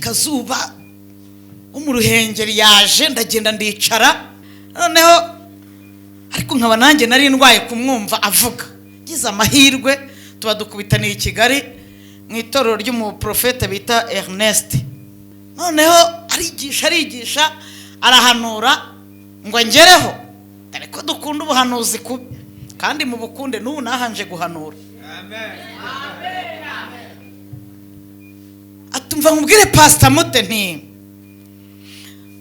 Kazuba wo mu Ruhengeri yaje, ndagenda ndicara. Noneho ariko nkaba nanjye nari ndwaye kumwumva avuga. Ngize amahirwe tuba dukubitaniye i Kigali mu itorero ry'umuprofete bita Ernest. Noneho arigisha, arigisha, arahanura ngo ngereho, dore ko dukunda ubuhanuzi kubi kandi mu bukunde n'ubu nahanje guhanura. Atumva nkubwire Pasita Mute nti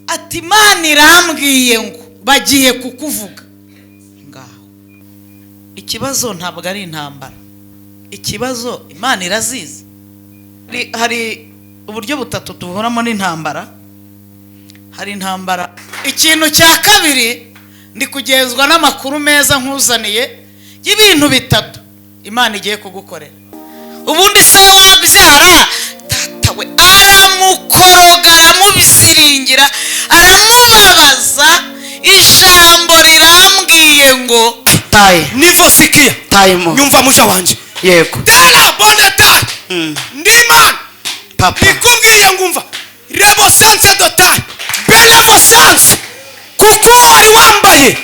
ati Imana irambwiye ngo bagiye kukuvuga. Ngaho ikibazo ntabwo ari intambara, ikibazo Imana irazizi. Hari uburyo butatu duhuramo n'intambara. Hari intambara. Ikintu cya kabiri, ndi kugenzwa n'amakuru meza nkuzaniye y'ibintu bitatu Imana igiye kugukorera. Ubundi se wabyara data we aramukoroga, aramubyiringira, aramubabaza. Ijambo rirambwiye ngo Taye. Nivosikia. Tayimo. Nyumva muja wanje. Yego. Tera bonne taille. Ndimana. Papa. Ikubwiye ngumva revosanse dotari benevosanse, kuko wari wambaye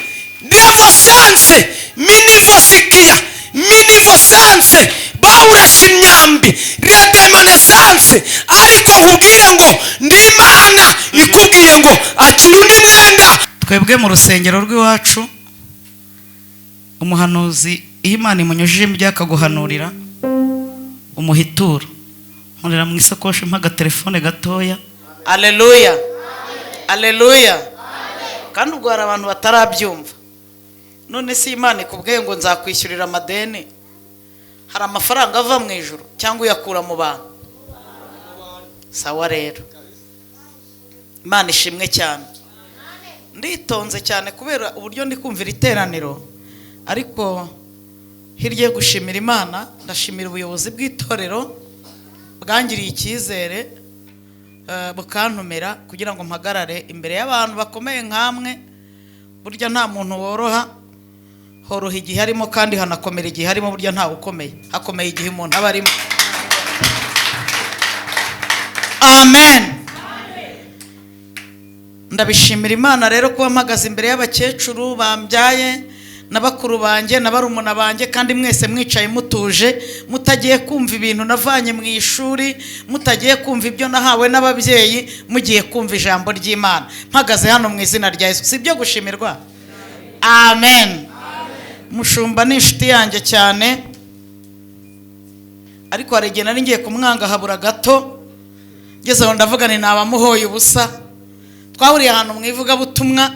revosanse minivosikiya minivosanse bawurashe imyambi redemanesanse. Ariko nkubwire ngo ndimana ikubwiye ngo akira undi mwenda. Twebwe mu rusengero rw'iwacu, umuhanuzi iyo Imana imunyujije ibyo akaguhanurira, umuhitura nkorera mu isakoshi, mpa agatelefone gatoya. Aleluya, aleluya! Kandi ubwo hari abantu batarabyumva. None si Imana ikubwiye ngo nzakwishyurira amadeni, hari amafaranga ava mu ijuru cyangwa uyakura mu bantu? Sawa rero, Imana ishimwe cyane. Nditonze cyane kubera uburyo ndi kumvira iteraniro, ariko hirya yo gushimira Imana, ndashimira ubuyobozi bw'itorero bwangiriye icyizere, bukantumira kugira ngo mpagarare imbere y'abantu bakomeye nkamwe. Burya nta muntu woroha, horoha igihe arimo kandi hanakomera igihe arimo. Burya ntawe ukomeye, hakomeye igihe umuntu aba arimo. Amen. Ndabishimira Imana rero kuba mpagaze imbere y'abakecuru bambyaye na bakuru banjye na barumuna banjye, kandi mwese mwicaye mutuje, mutagiye kumva ibintu navanye mu ishuri, mutagiye kumva ibyo nahawe n'ababyeyi, mugiye kumva ijambo ry'Imana. Mpagaze hano mu izina rya Yesu, si ibyo gushimirwa? Amen. Mushumba ni inshuti yanjye cyane, ariko hari igihe nari ngiye kumwanga habura gato, ngeze aho ndavuga ni nabamuhoye ubusa. Twahuriye ahantu mu ivugabutumwa,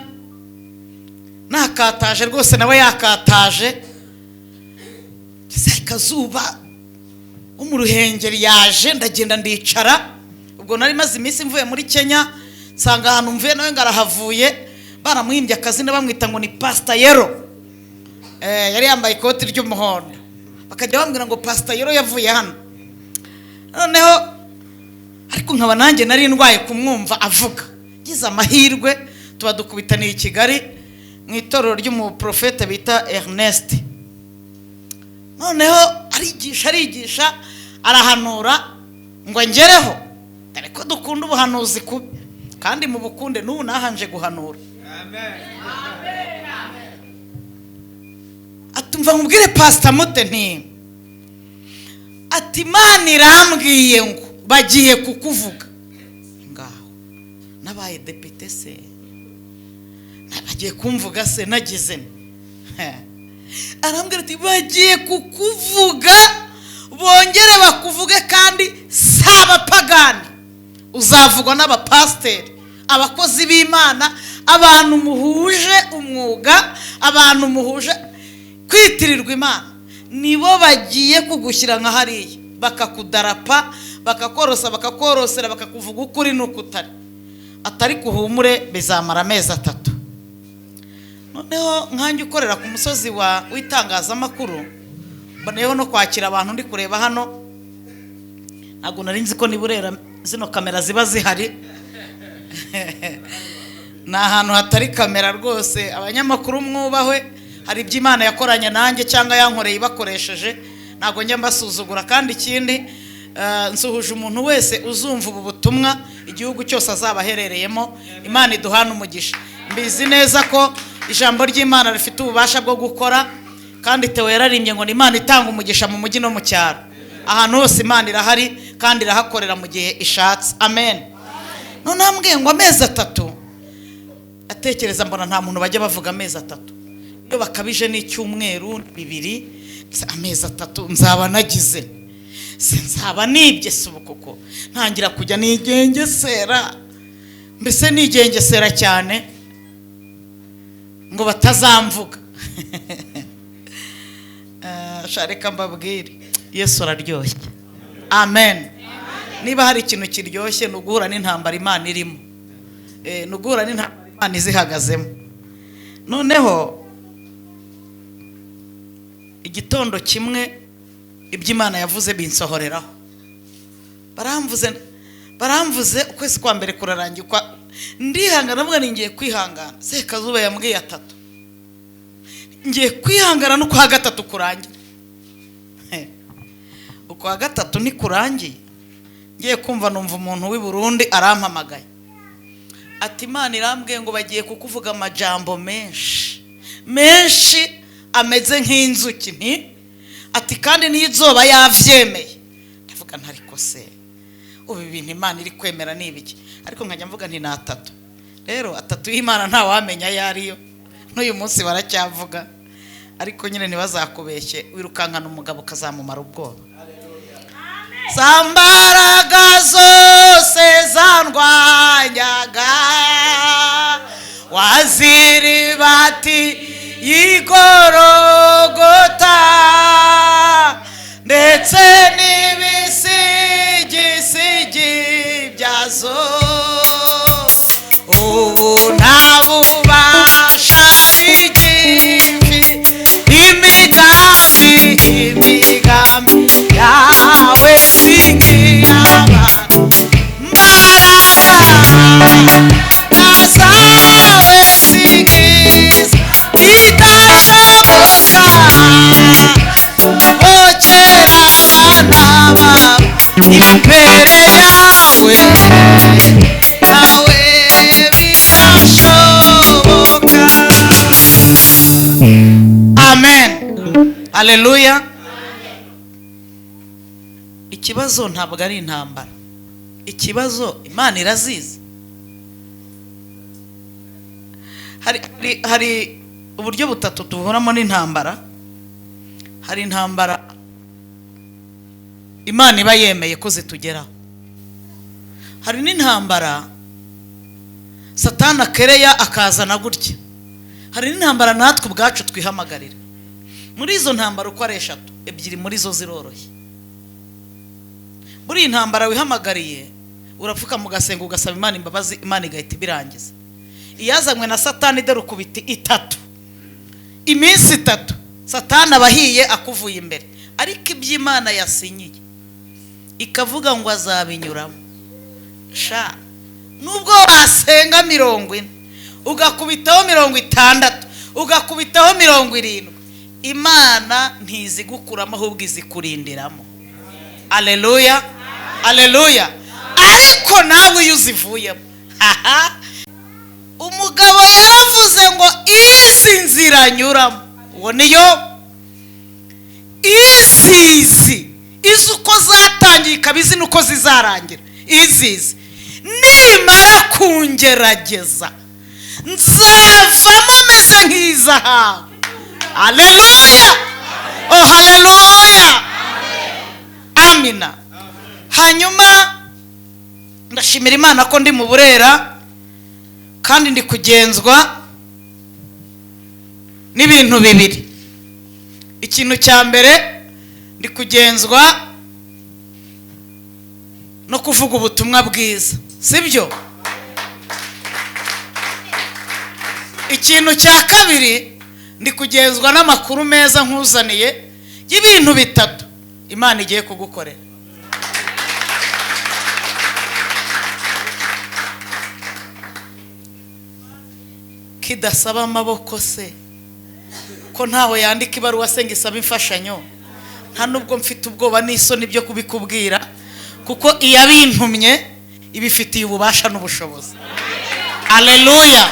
nakataje rwose nawe yakataje. Kazuba wo mu Ruhengeri yaje, ndagenda ndicara. Ubwo nari maze iminsi mvuye muri Kenya, nsanga ahantu mvuye nawe ngo arahavuye, baramuhimbye akazina bamwita ngo ni Pasita Yero. Yari yambaye ikoti ry'umuhondo, bakajya bambwira ngo Pasita Yero yavuye hano. Noneho ariko nkaba nanjye nari ndwaye kumwumva avuga. Ngize amahirwe tuba dukubitaniye i Kigali mu itorero ry'umuprofete bita Ernest. Noneho arigisha, arigisha, arahanura ngo ngereho, dore ko dukunda ubuhanuzi kubi kandi mu bukunde n'ubu nahanje guhanura. Atumva nkubwire Pasita Mute nti ati Imana irambwiye ngo bagiye kukuvuga. Ngaho nabaye depite se, bagiye kumvuga se, nagize arambwira ati bagiye kukuvuga, bongere bakuvuge, kandi si abapagani, uzavugwa n'abapasiteri, abakozi b'Imana, abantu muhuje umwuga, abantu muhuje kwitirirwa Imana, nibo bagiye kugushyira nka hariya, bakakudarapa, bakakorosa, bakakorosera, bakakuvuga ukuri n'uko utari. Atari kuhumure, bizamara amezi 3. Noneho nkanjye ukorera ku musozi wa w'itangazamakuru, mboneyeho no kwakira abantu ndi kureba hano. Ntabwo nari nzi ko niburera zino kamera ziba zihari. Ni ahantu hatari kamera rwose. Abanyamakuru mwubahwe, hari ibyo Imana yakoranye nanjye cyangwa yankoreye ibakoresheje, ntabwo njya mbasuzugura. Kandi ikindi, Nsuhuje umuntu wese uzumva ubu butumwa, igihugu cyose azaba aherereyemo. Imana iduhana umugisha. Mbizi neza ko ijambo ry'Imana rifite ububasha bwo gukora, kandi Theo yararimbye ngo ni Imana itanga umugisha mu mujyi no mu cyaro. Ahantu hose Imana irahari kandi irahakorera mu gihe ishatse. Amen. None ambwiye ngo amezi 3, atekereza mbona nta muntu bajya bavuga amezi 3. Iyo bakabije n'icyumweru 2, amezi 3 nzaba nagize, sinzaba nibye se ubu koko. Ntangira kujya nigengesera, mbese nigengesera cyane ngo batazamvuga. Reka mbabwire, Yesu araryoshye. Amen. Niba hari ikintu kiryoshye ni uguhura n'intambara Imana irimo, ni uguhura n'intambara Imana izihagazemo. Noneho igitondo kimwe ibyo Imana yavuze binsohoreraho. Baramvuze ukwezi kwa mbere kurarangiye, ndihangana mvuga ni ngiye kwihangana. Sekazuba yambwiye 3, ngiye kwihangana no kwa 3 kurangira. Ukwa 3 nikurangiye, ngiye kumva numva umuntu w'i Burundi arampamagaye ati Imana irambwiye ngo bagiye kukuvuga amajambo menshi menshi ameze nk'inzuki, nti ati kandi niyo izoba yavyemeye. Ndavuga ntariko se ubu ibintu Imana iri kwemera ni ibiki? Ariko nkajya mvuga nti ni 3. Rero 3 y'Imana nta wamenya ayo ariyo, n'uyu munsi baracyavuga, ariko nyine ntibazakubeshye, wirukankana umugabo ukazamumara ubwoba. Zambaraga zose zandwanyaga waziribati y'igorogota, ndetse n'ibisigisigi byazo, ubu nta bubasha bigifi, imigambi yawe singiyaba, mbaraga zawe singiza, bidashoboka bokera abana bawe imbere yawe, nawe birashoboka. Amen. Haleluya. Ikibazo ntabwo ari intambara, ikibazo Imana irazizi. Hari uburyo butatu duhuramo n'intambara. Hari intambara Imana iba yemeye ko zitugeraho, hari n'intambara Satani akereya akazana gutya, hari n'intambara natwe ubwacu twihamagarira. Muri izo ntambara uko ari 3, 2 muri zo ziroroshye. Muri iyi ntambara wihamagariye urapfuka mugasenga ugasaba Imana imbabazi, Imana igahita ibirangiza. Iyazanywe na Satani dore ukubita 3, iminsi 3 Satani abahiye akuvuye imbere. Ariko iby'Imana yasinyiye ikavuga ngo azabinyuramo, sha nubwo wasenga 40 ugakubitaho 60 ugakubitaho 70, Imana ntizigukuramo ahubwo izikurindiramo. Haleluya, haleluya. Ariko nawe iyo uzivuyemo, umugabo yaravuze ngo izi nzira nyuramo, uwo niyo izizi, izi uko zatangiye ikaba izi nuko zizarangira, izizi nimara kungerageza nzavamo meze nk'izahabu. Haleluya, oh haleluya, amina. Hanyuma ndashimira Imana ko ndi mu Burera kandi ndi kugenzwa n'ibintu bibiri. Ikintu cya mbere, ndi kugenzwa no kuvuga ubutumwa bwiza, sibyo? Ikintu cya kabiri, ndi kugenzwa n'amakuru meza nkuzaniye y'ibintu bitatu Imana igiye kugukorera. Kidasaba amaboko se, ko ntaho yandika ibaruwa se ngo isabe imfashanyo, nta nubwo mfite ubwoba n'isoni byo kubikubwira. Kuko iyabintumye ibifitiye ububasha n'ubushobozi. Aleluya.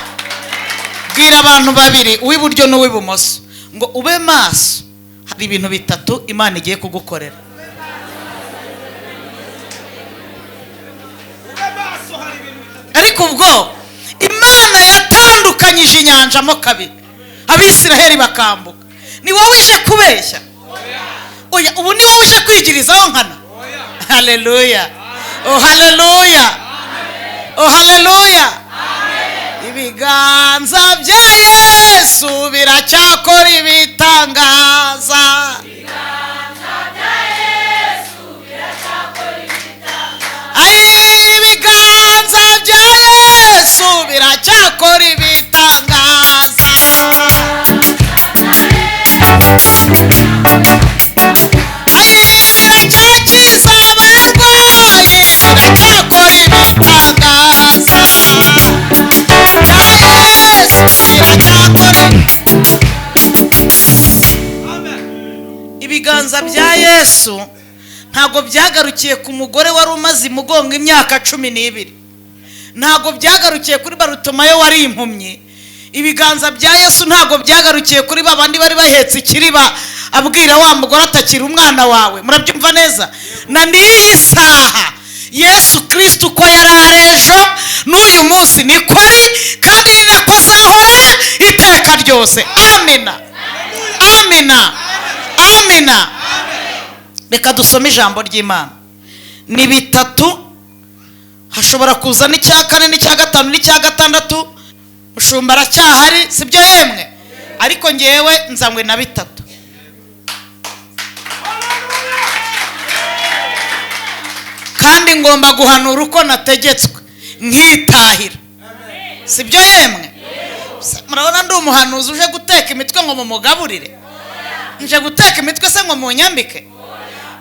Bwira abantu babiri, uw'iburyo n'uw'ibumoso, ngo ube maso, hari ibintu bitatu Imana igiye kugukorera. Ariko ubwo Imana yatandukanyije inyanja mo kabiri, Abisiraheli bakambuka, ni wowe uje kubeshya? Oya, ubu ni wowe uje kwigirizaho nkana? Haleluya, oh haleluya, oh haleluya. Ibiganza bya Yesu biracyakora ibitangaza. Ibiganza bya Yesu biracyakora ibitangaza. Biracyakiza abarwayi, biracyakora ibitangaza. Yesu biracyakora. Ibiganza bya Yesu ntabwo byagarukiye ku mugore wari umaze imugongo imyaka 12, ntabwo byagarukiye kuri Barutomayo wari impumyi. Ibiganza bya Yesu ntabwo byagarukiye kuri babandi bari bahetse ikiriba abwira wa mugore atakira umwana wawe. Murabyumva neza? Na n'iyi saha Yesu Kristo uko yari ari ejo n'uyu munsi niko ari, kandi ni nako azahora iteka ryose. Amina, amina, amina. Reka dusome ijambo ry'Imana. Ni bitatu, hashobora kuza n'icya kane n'icya gatanu n'icya gatandatu. Mushumba aracyahari, sibyo yemwe? Ariko ngewe nzanywe na bitatu. Kandi ngomba guhanura uko nategetswe nkitahira, sibyo yemwe? Murabona ndi umuhanuzi uje guteka imitwe ngo mumugaburire? Nje guteka imitwe se ngo munyambike?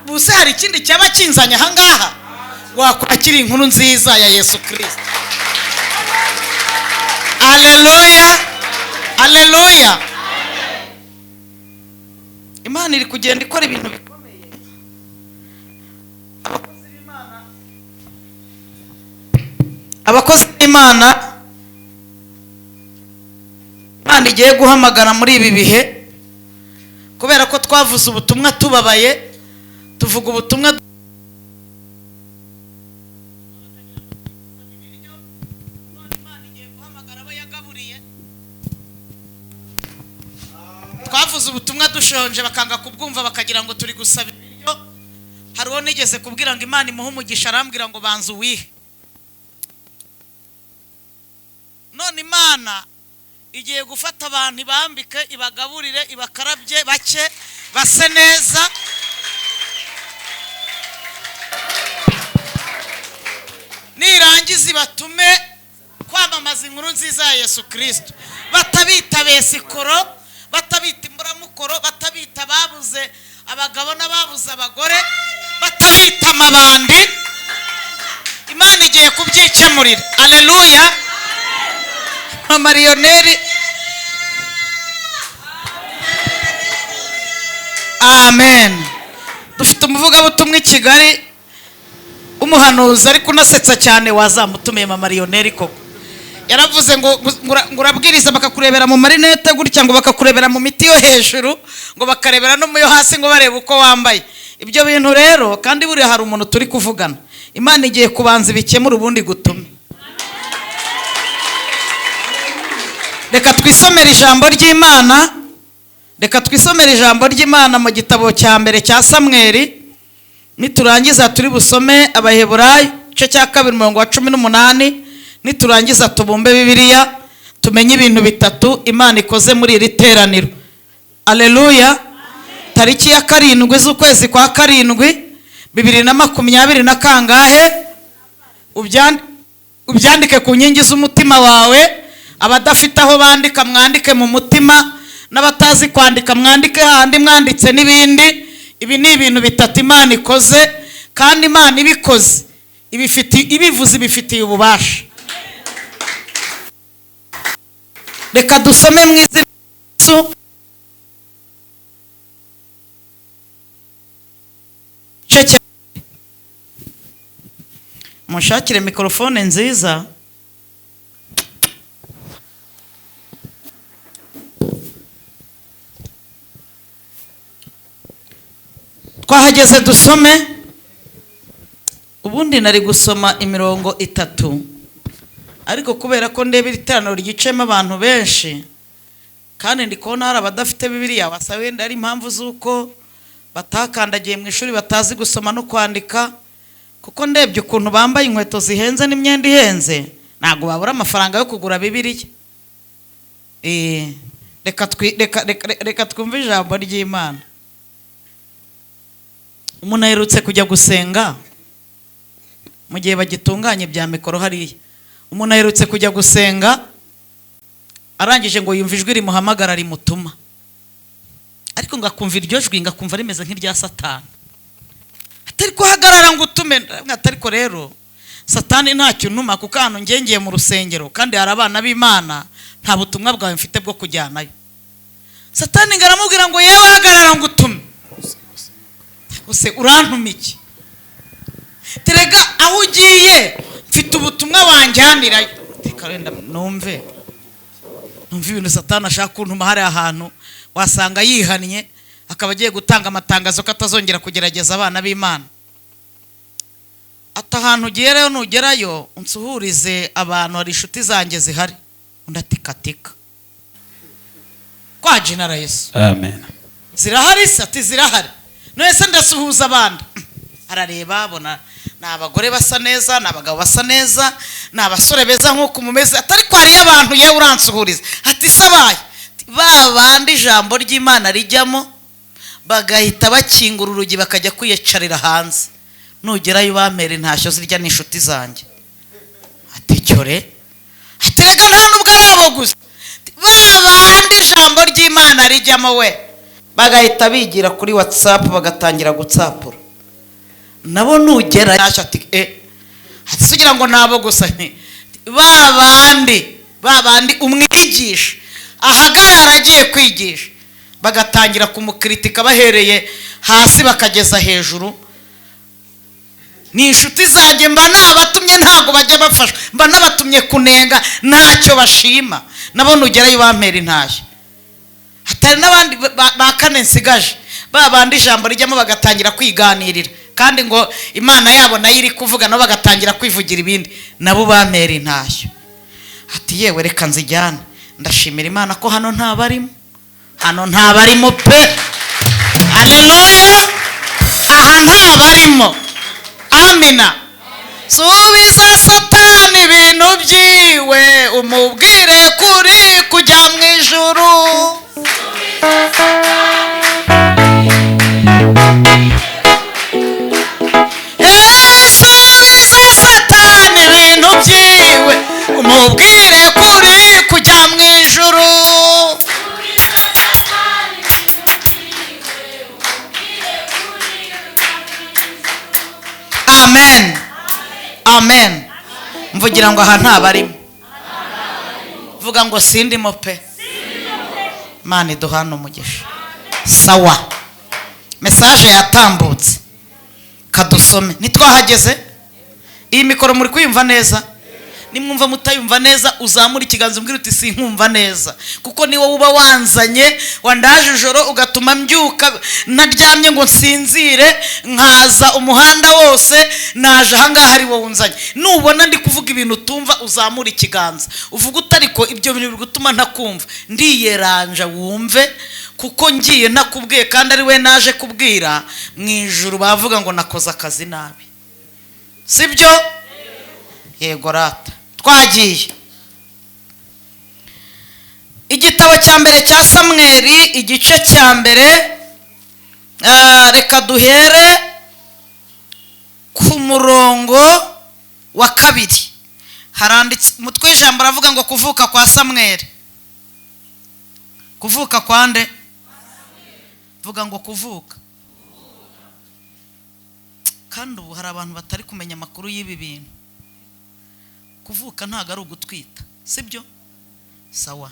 Buse hari ikindi cyaba kinzanye aha ngaha? Wakwakira inkuru nziza ya Yesu Kristo. Aleluya, aleluya. Imana iri kugenda ikora ibintu bikomeye. Abakozi b'Imana, Imana igiye guhamagara muri ibi bihe, kubera ko twavuze ubutumwa tubabaye, tuvuga ubutumwa twavuze ubutumwa dushonje, bakanga kubwumva, bakagira ngo turi gusaba ibiryo. Hari uwo nigeze kubwira ngo Imana imuhe umugisha, arambwira ngo banza uwihe. None Imana igiye gufata abantu ibambike, ibagaburire, ibakarabye bake, base neza. Nirangiza ibatume kwamamaza inkuru nziza ya Yesu Kristo, batabita besikoro, batabita imburamukoro, batabita babuze abagabo n'ababuze abagore, batabita amabandi. Imana igiye kubyikemurira. Aleluya. Amariyoneri, amen. Dufite umuvugabutumwa i Kigali umuhanuzi ariko unasetsa cyane, wazamutumiye mama Mariyoneri koko. Yaravuze ngo urabwiriza bakakurebera mu marinete gutya, ngo bakakurebera mu miti yo hejuru, ngo bakarebera no mu yo hasi, ngo barebe uko wambaye. Ibyo bintu rero, kandi buriya hari umuntu turi kuvugana, Imana igiye kubanza ibikemura ubundi gutume. Reka twisomere ijambo ry'Imana. Reka twisomere ijambo ry'Imana mu gitabo cya mbere cya Samweli. Niturangiza turi busome Abaheburayo igice cya 2 umurongo wa 18. Niturangiza tubumbe Bibiliya tumenye ibintu bitatu Imana ikoze muri iri teraniro. Aleluya. Tariki ya 7 z'ukwezi kwa 7 2020 na kangahe? Ubyandike ku nkingi z'umutima wawe. Abadafite aho bandika mwandike mu mutima, n'abatazi kwandika mwandike handi mwanditse n'ibindi. Ibi ni ibintu bitatu Imana ikoze, kandi Imana ibikoze ibivuze ibifitiye ububasha. Reka dusome mu izina rya Yesu. Munshakire mikorofone nziza. Twahageze, dusome. Ubundi nari gusoma imirongo itatu, ariko kubera ko ndeba iri teraniro ryicayemo abantu benshi, kandi ndi kubona hari abadafite Bibiliya, basa wenda ari impamvu z'uko batakandagiye mu ishuri, batazi gusoma no kwandika, kuko ndebye ukuntu bambaye inkweto zihenze n'imyenda ihenze, ntabwo babura amafaranga yo kugura Bibiliya. Reka twumve ijambo ry'Imana. Umuntu aherutse kujya gusenga mu gihe bagitunganya ibya mikoro hariya. Umuntu aherutse kujya gusenga, arangije ngo yumva ijwi rimuhamagara rimutuma, ariko ngo akumva iryo jwi, ngo akumva rimeze nk'irya Satani. Atari kuhagarara ngo utume, ariko rero Satani ntacyo untuma, kuko ahantu ngengeye mu rusengero kandi hari abana b'Imana, nta butumwa bwawe mfite bwo kujyanayo. Satani ngo aramubwira ngo yewe hagarara ngo utume. Use urantuma iki? Terega aho ugiye mfite ubutumwa wanjyanirayo. Reka wenda numve ibintu Satani ashaka kuntuma. Hari ahantu wasanga yihannye, akaba agiye gutanga amatangazo ko atazongera kugerageza abana b'Imana. Ati ahantu ugiye rero nugerayo unsuhurize abantu, hari inshuti zanjye zihari. Undi ati katika kwa jina la Yesu. Amen. Zirahari se? Ati zirahari. None se ndasuhuza abandi? Arareba abona ni abagore basa neza, ni abagabo basa neza, ni abasore beza nk'uko mumeze. Atari ko hariyo abantu, yewe uransuhuriza. Ati sabaye ba bandi ijambo ry'Imana rijyamo bagahita bakingura urugi bakajya kwiyicarira hanze, nugerayo bampere ntashyo zirya n'inshuti zanjye. Ati cyore, ati reka nta nubwo ari abo gusa, ba bandi ijambo ry'Imana rijyamo we bagahita bigira kuri WhatsApp bagatangira gutsapura, nabo nugera. Ati ati sugira ngo nabo gusa, ba bandi umwigisha ahagarara agiye kwigisha bagatangira kumukritika bahereye hasi bakageza hejuru, ni inshuti zanjye mba nabatumye, ntago bajya bafashwa, mba nabatumye kunenga ntacyo bashima, nabo nugerayo bampera intashyo. Hatari n'abandi ba kane nsigaje, ba bandi ijambo rijyamo bagatangira kwiganirira, kandi ngo Imana yabo nayo iri kuvuga, nabo bagatangira kwivugira ibindi, nabo bampera intashyo. Ati yewe reka nzijyane. Ndashimira Imana ko hano ntabarimo, hano ntabarimo pe. Haleluya, aha ntabarimo. Amina. Subiza Satani ibintu byiwe, umubwire kuri kujya mu ijuru. Subiza Satani ibintu byiwe, umubwire kuri kujya mu ijuru. Amen. Amen. Mvugira ngo aha ntabarimo. Vuga ngo sindimo pe. Imana iduhane umugisha. Sawa. Message yatambutse. Kadusome. Ntitwahageze? Iyi mikoro muri kuyumva neza? Nimwumva mutayumva neza uzamura ikiganza umbwire uti sinkumva neza, kuko ni wowe uba wanzanye, wandaje ijoro ugatuma mbyuka ntaryamye ngo nsinzire, nkaza umuhanda wose naje ahangaha ari wowe unzanye. Nubona ndi kuvuga ibintu utumva uzamura ikiganza uvuga utariko ibyo bintu biri gutuma ntakumva, ndiyeranja wumve, kuko ngiye ntakubwiye kandi ari we naje kubwira. Mu ijuru bavuga ngo nakoze akazi nabi, sibyo? Yego rata. Twagiye igitabo cya mbere cya Samweli igice cya mbere. Reka duhere ku murongo wa 2. Haranditse umutwe w'ijambo aravuga ngo kuvuka kwa Samweli. Kuvuka kwa nde? Vuga ngo kuvuka. Kandi ubu hari abantu batari kumenya amakuru y'ibi bintu. Kuvuka ntago ari ugutwita, sibyo? Sawa,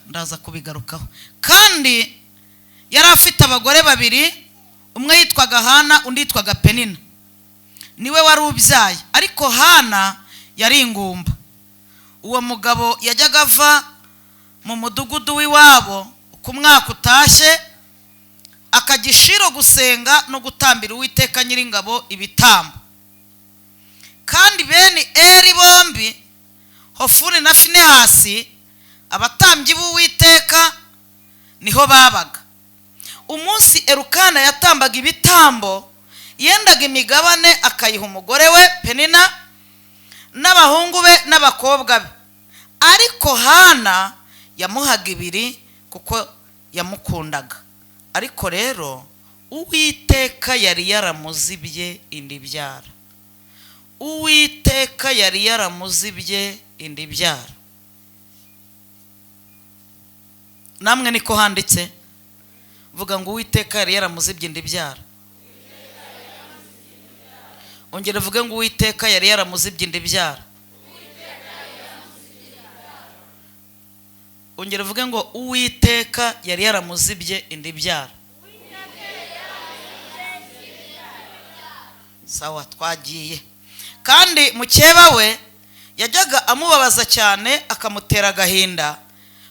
ndaza kubigarukaho. Kandi yari afite abagore babiri, umwe yitwaga Hana undi yitwaga Penina. Niwe wari ubyaye, ariko Hana yari ingumba. Uwo mugabo yajyaga ava mu mudugudu w'iwabo ku mwaka utashye, akajya i Shilo gusenga no gutambira Uwiteka Nyiringabo ibitambo. Kandi bene Eri bombi, Hofuni na Finehasi, abatambyi b'Uwiteka, niho babaga. Umunsi Erukana yatambaga ibitambo, yendaga imigabane akayiha umugore we Penina n'abahungu be n'abakobwa be, ariko Hana yamuhaga ibiri kuko yamukundaga. Ariko rero Uwiteka yari yaramuzibye indi byara. Uwiteka yari yaramuzibye indi byara. Namwe niko handitse? Vuga ngo: "Uwiteka yari yaramuzibye indi byara." Ongera uvuge ngo: "Uwiteka yari yaramuzibye indi byara." Ongera uvuge ngo: "Uwiteka yari yaramuzibye indi byara." Sawa, twagiye. Kandi mukeba we yajyaga amubabaza cyane, akamutera agahinda,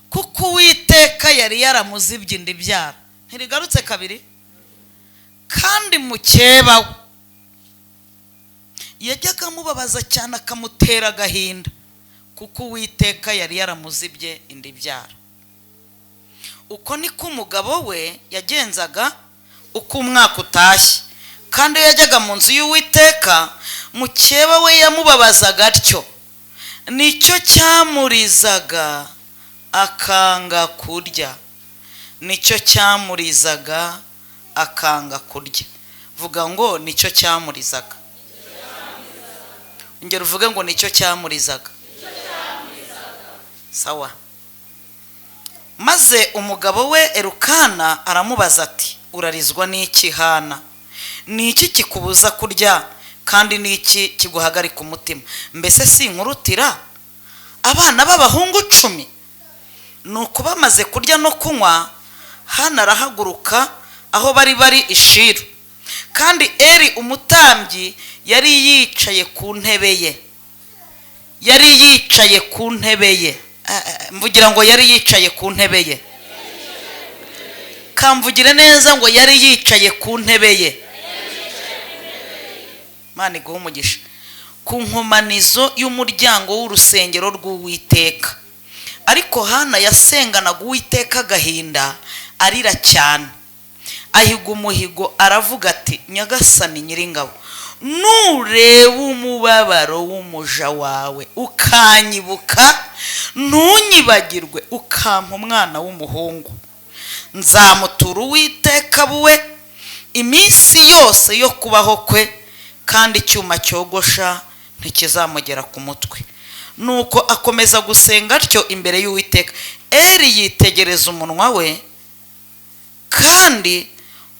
kuko Uwiteka yari yaramuzibye indi byara. Ntirigarutse kabiri? Kandi mukeba we yajyaga amubabaza cyane, akamutera agahinda, kuko Uwiteka yari yaramuzibye indi byara. Uko niko umugabo we yagenzaga uko umwaka utashye. Kandi iyo yajyaga mu nzu y'Uwiteka, mukeba we yamubabazaga atyo, nicyo cyamurizaga akanga kurya. Nicyo cyamurizaga akanga kurya. Vuga ngo: "Nicyo cyamurizaga." Ongera uvuge ngo: "Nicyo cyamurizaga." Sawa. Maze umugabo we Erukana aramubaza ati: "Urarizwa n'iki, Hana? Ni iki kikubuza kurya, kandi ni iki kiguhagarika umutima? Mbese si inkurutira abana b'abahungu 10?" Nuko bamaze kurya no kunywa, Hana arahaguruka aho bari bari i Shilo. Kandi Eri umutambyi yari yicaye ku ntebe ye. Yari yicaye ku ntebe ye. Mvugira ngo: "Yari yicaye ku ntebe ye." Kamvugire neza ngo: "Yari yicaye ku ntebe ye." Imana iguhe umugisha. Ku nkomanizo y'umuryango w'urusengero rw'Uwiteka. Ariko Hana yasenganaga Uwiteka agahinda, arira cyane, ahiga umuhigo, aravuga ati: "Nyagasani Nyiringabo, nureba umubabaro w'umuja wawe, ukanyibuka ntunyibagirwe, ukampa umwana w'umuhungu, nzamutura Uwiteka buwe iminsi yose yo kubaho kwe, kandi icyuma cyogosha ntikizamugera ku mutwe." Nuko akomeza gusenga atyo imbere y'Uwiteka. Eri yitegereza umunwa we, kandi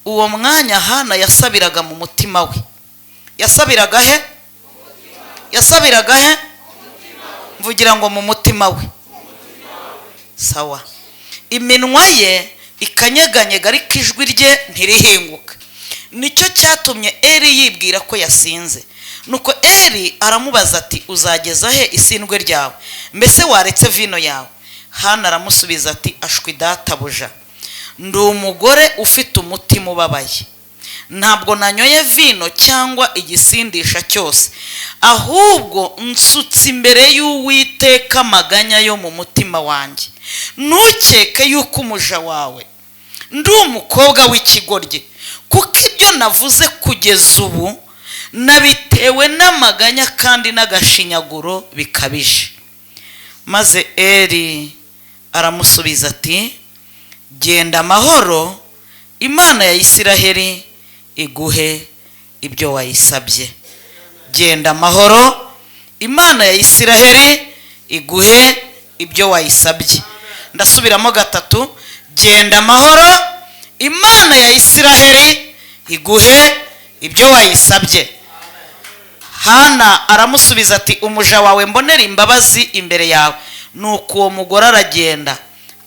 uwo mwanya Hana yasabiraga mu mutima we. Yasabiraga he? Yasabiraga he? Mvugira ngo: "Mu mutima we." Sawa. Iminwa ye ikanyeganyega, ariko ijwi rye ntirihinguke. Nicyo cyatumye Eri yibwira ko yasinze. Nuko Eri aramubaza ati: "Uzageza he isindwe ryawe? Mbese waretse vino yawe?" Hana aramusubiza ati: "Ashwi databuja, ndi umugore ufite umutima ubabaye. Ntabwo nanyoye vino cyangwa igisindisha cyose, ahubwo nsutse imbere y'Uwiteka amaganya yo mu mutima wanjye. Ntukeke yuko umuja wawe ndi umukobwa w'ikigoryi, kuko ibyo navuze kugeza ubu nabitewe n'amaganya kandi n'agashinyaguro bikabije." Maze Eri aramusubiza ati: "Genda amahoro, Imana ya Isiraheli iguhe ibyo wayisabye." Genda amahoro, Imana ya Isiraheli iguhe ibyo wayisabye. Ndasubiramo gatatu: genda amahoro, Imana ya Isiraheli iguhe ibyo wayisabye. Hana aramusubiza ati: "Umuja wawe mbonera imbabazi imbere yawe." Nuko uwo mugore aragenda,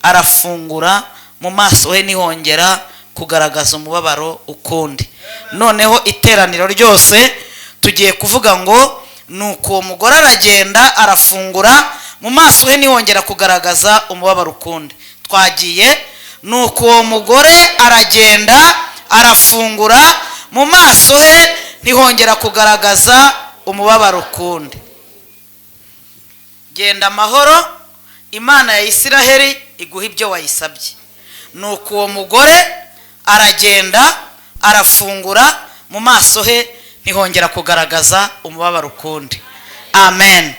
arafungura, mu maso he ntihongera kugaragaza umubabaro ukundi. Noneho iteraniro ryose Tugiye kuvuga ngo nuko uwo mugore aragenda arafungura, mu maso he ntihongera kugaragaza umubabaro ukundi. Twagiye. Nuko uwo mugore aragenda arafungura, mu maso he ntihongera kugaragaza umubabaro ukundi. Genda amahoro, Imana ya Isiraheli iguha ibyo wayisabye. Nuko uwo mugore aragenda arafungura, mu maso he ntihongera kugaragaza umubabaro ukundi. Amen.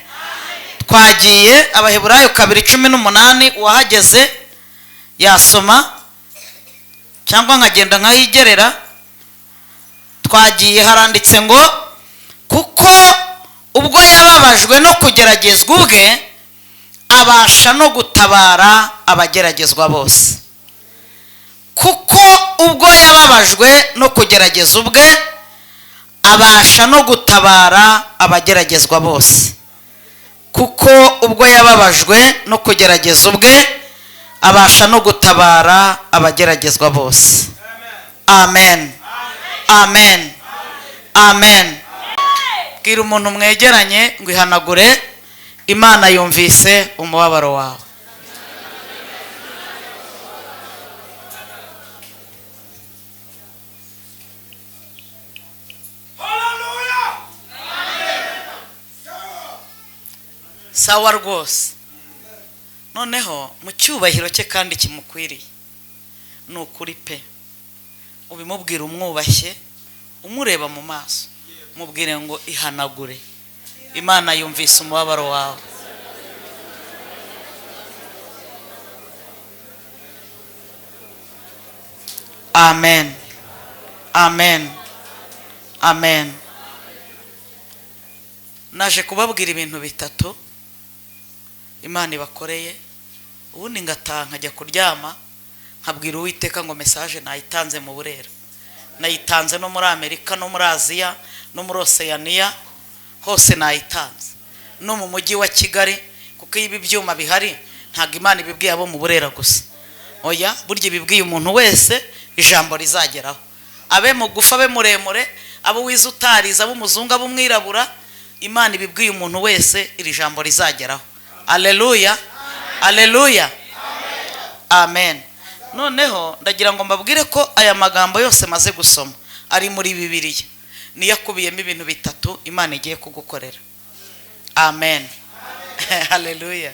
Twagiye. Abaheburayo 2:18, uwahageze yasoma cyangwa nkagenda nkahigerera. Twagiye. Haranditse ngo kuko ubwo yababajwe no kugeragezwa ubwe, abasha no gutabara abageragezwa bose. Kuko ubwo yababajwe no kugerageza ubwe, abasha no gutabara abageragezwa bose. Kuko ubwo yababajwe no kugerageza ubwe, abasha no gutabara abageragezwa bose. Amen, amen, amen. Bwira umuntu mwegeranye ngo ihanagure, Imana yumvise umubabaro wawe. Sawa rwose. Noneho mu cyubahiro cye kandi kimukwiriye, ni ukuri pe, ubimubwira umwubashye, umureba mu maso, mubwire ngo ihanagure, Imana yumvise umubabaro wawe. Amen, amen, amen. Naje kubabwira ibintu bitatu Imana ibakoreye, ubundi ngataha nkajya kuryama nkabwira Uwiteka ngo message nayitanze mu Burera, nayitanze no muri Amerika, no muri Aziya, no muri Oceania, hose nayitanze, no mu mujyi wa Kigali, kuko iyo ibi byuma bihari ntabwo Imana ibibwiye abo mu Burera gusa. Oya, burya ibibwiye umuntu wese ijambo rizageraho, abe mugufi abe muremure, abo wize utarize, abo umuzungu, abo umwirabura, Imana ibibwiye umuntu wese iri jambo rizageraho. Alleluya, alleluya, amen. Noneho ndagira ngo mbabwire ko aya magambo yose maze gusoma ari muri Bibiliya, niyo akubiyemo ibintu bitatu Imana igiye kugukorera. Amen. Alleluya.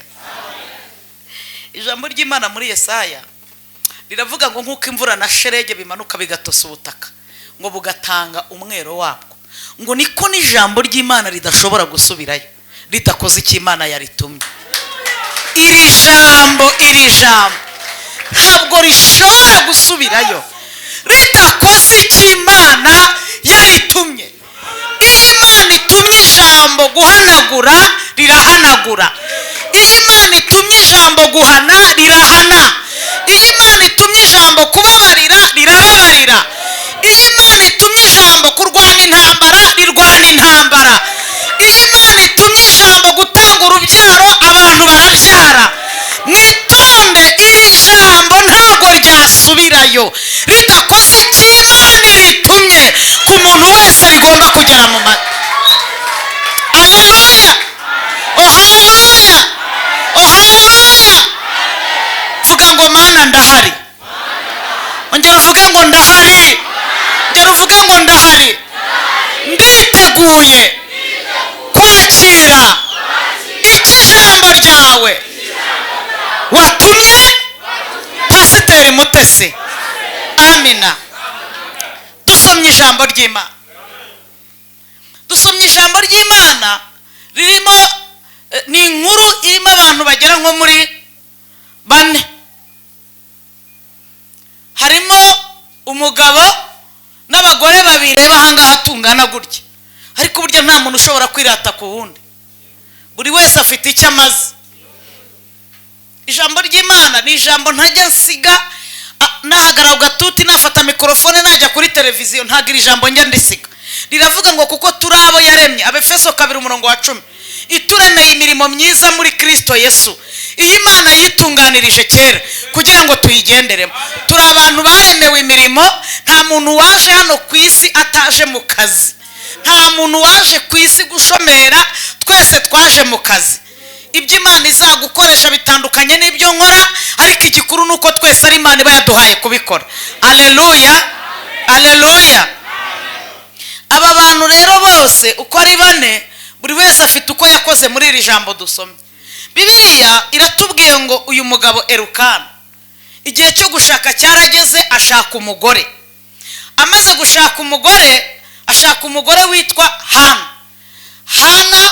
Ijambo ry'Imana muri Yesaya riravuga ngo nk'uko imvura na sherege bimanuka bigatosa ubutaka ngo bugatanga umwero wabwo, ngo niko n'ijambo ry'Imana ridashobora gusubirayo ridakoze icyo Imana yaritumye. Iri jambo, iri jambo ntabwo rishobora gusubirayo ridakoze icyo Imana yaritumye. Iyo Imana itumye ijambo guhanagura, rirahanagura. Iyo Imana itumye ijambo guhana, rirahana. Iyo Imana itumye ijambo kubabarira, rirababarira. Iyo Imana itumye ijambo kurwana intambara, rirwana intambara. Iyo Imana itumye ijambo gutanga urubyaro, abantu barabyara. Mwitonde, iri jambo ntabwo ryasubirayo ridakoze icyo Imana iritumye ku muntu wese, rigomba kugera mu matwi. Alleluya, oh haleluya, oh haleluya. Vuga ngo Mana ndahari. Ongera uvuge ngo ndahari. Ongera uvuge ngo ndahari. Nditeguye kwakira ijambo ryawe watumye Pasiteri Mutesi. Amina. Dusomye ijambo ry'Imana, dusomye ijambo ry'Imana ririmo ni inkuru irimo abantu bagera nko muri bane. Harimo umugabo n'abagore babiri ahangaha tungana gutya, ariko burya nta muntu ushobora kwirata ku wundi, buri wese afite icyo amaze. Ijambo ry'Imana ni ijambo ntajya nsiga, nahagarara gatuti, nafata mikorofone, najya kuri televiziyo, ntago iri jambo njya ndisiga. Riravuga ngo kuko turi abo yaremye, Abefeso 2:10, ituremeye imirimo myiza muri Kristo Yesu, iyi Imana yitunganirije kera kugira ngo tuyigenderemo. Turi abantu baremewe imirimo, nta muntu waje hano ku isi ataje mu kazi, Nta muntu waje ku isi gushomera, twese twaje mu kazi. Ibyo Imana izagukoresha bitandukanye n'ibyo nkora, ariko igikuru ni uko twese ari Imana iba yaduhaye kubikora. Aleluya, aleluya. Aba bantu rero bose uko ari bane, buri wese afite uko yakoze muri iri jambo dusomye. Bibiliya iratubwiye ngo uyu mugabo Erukana, igihe cyo gushaka cyarageze, ashaka umugore. Amaze gushaka umugore, ashaka umugore witwa Hana. Hana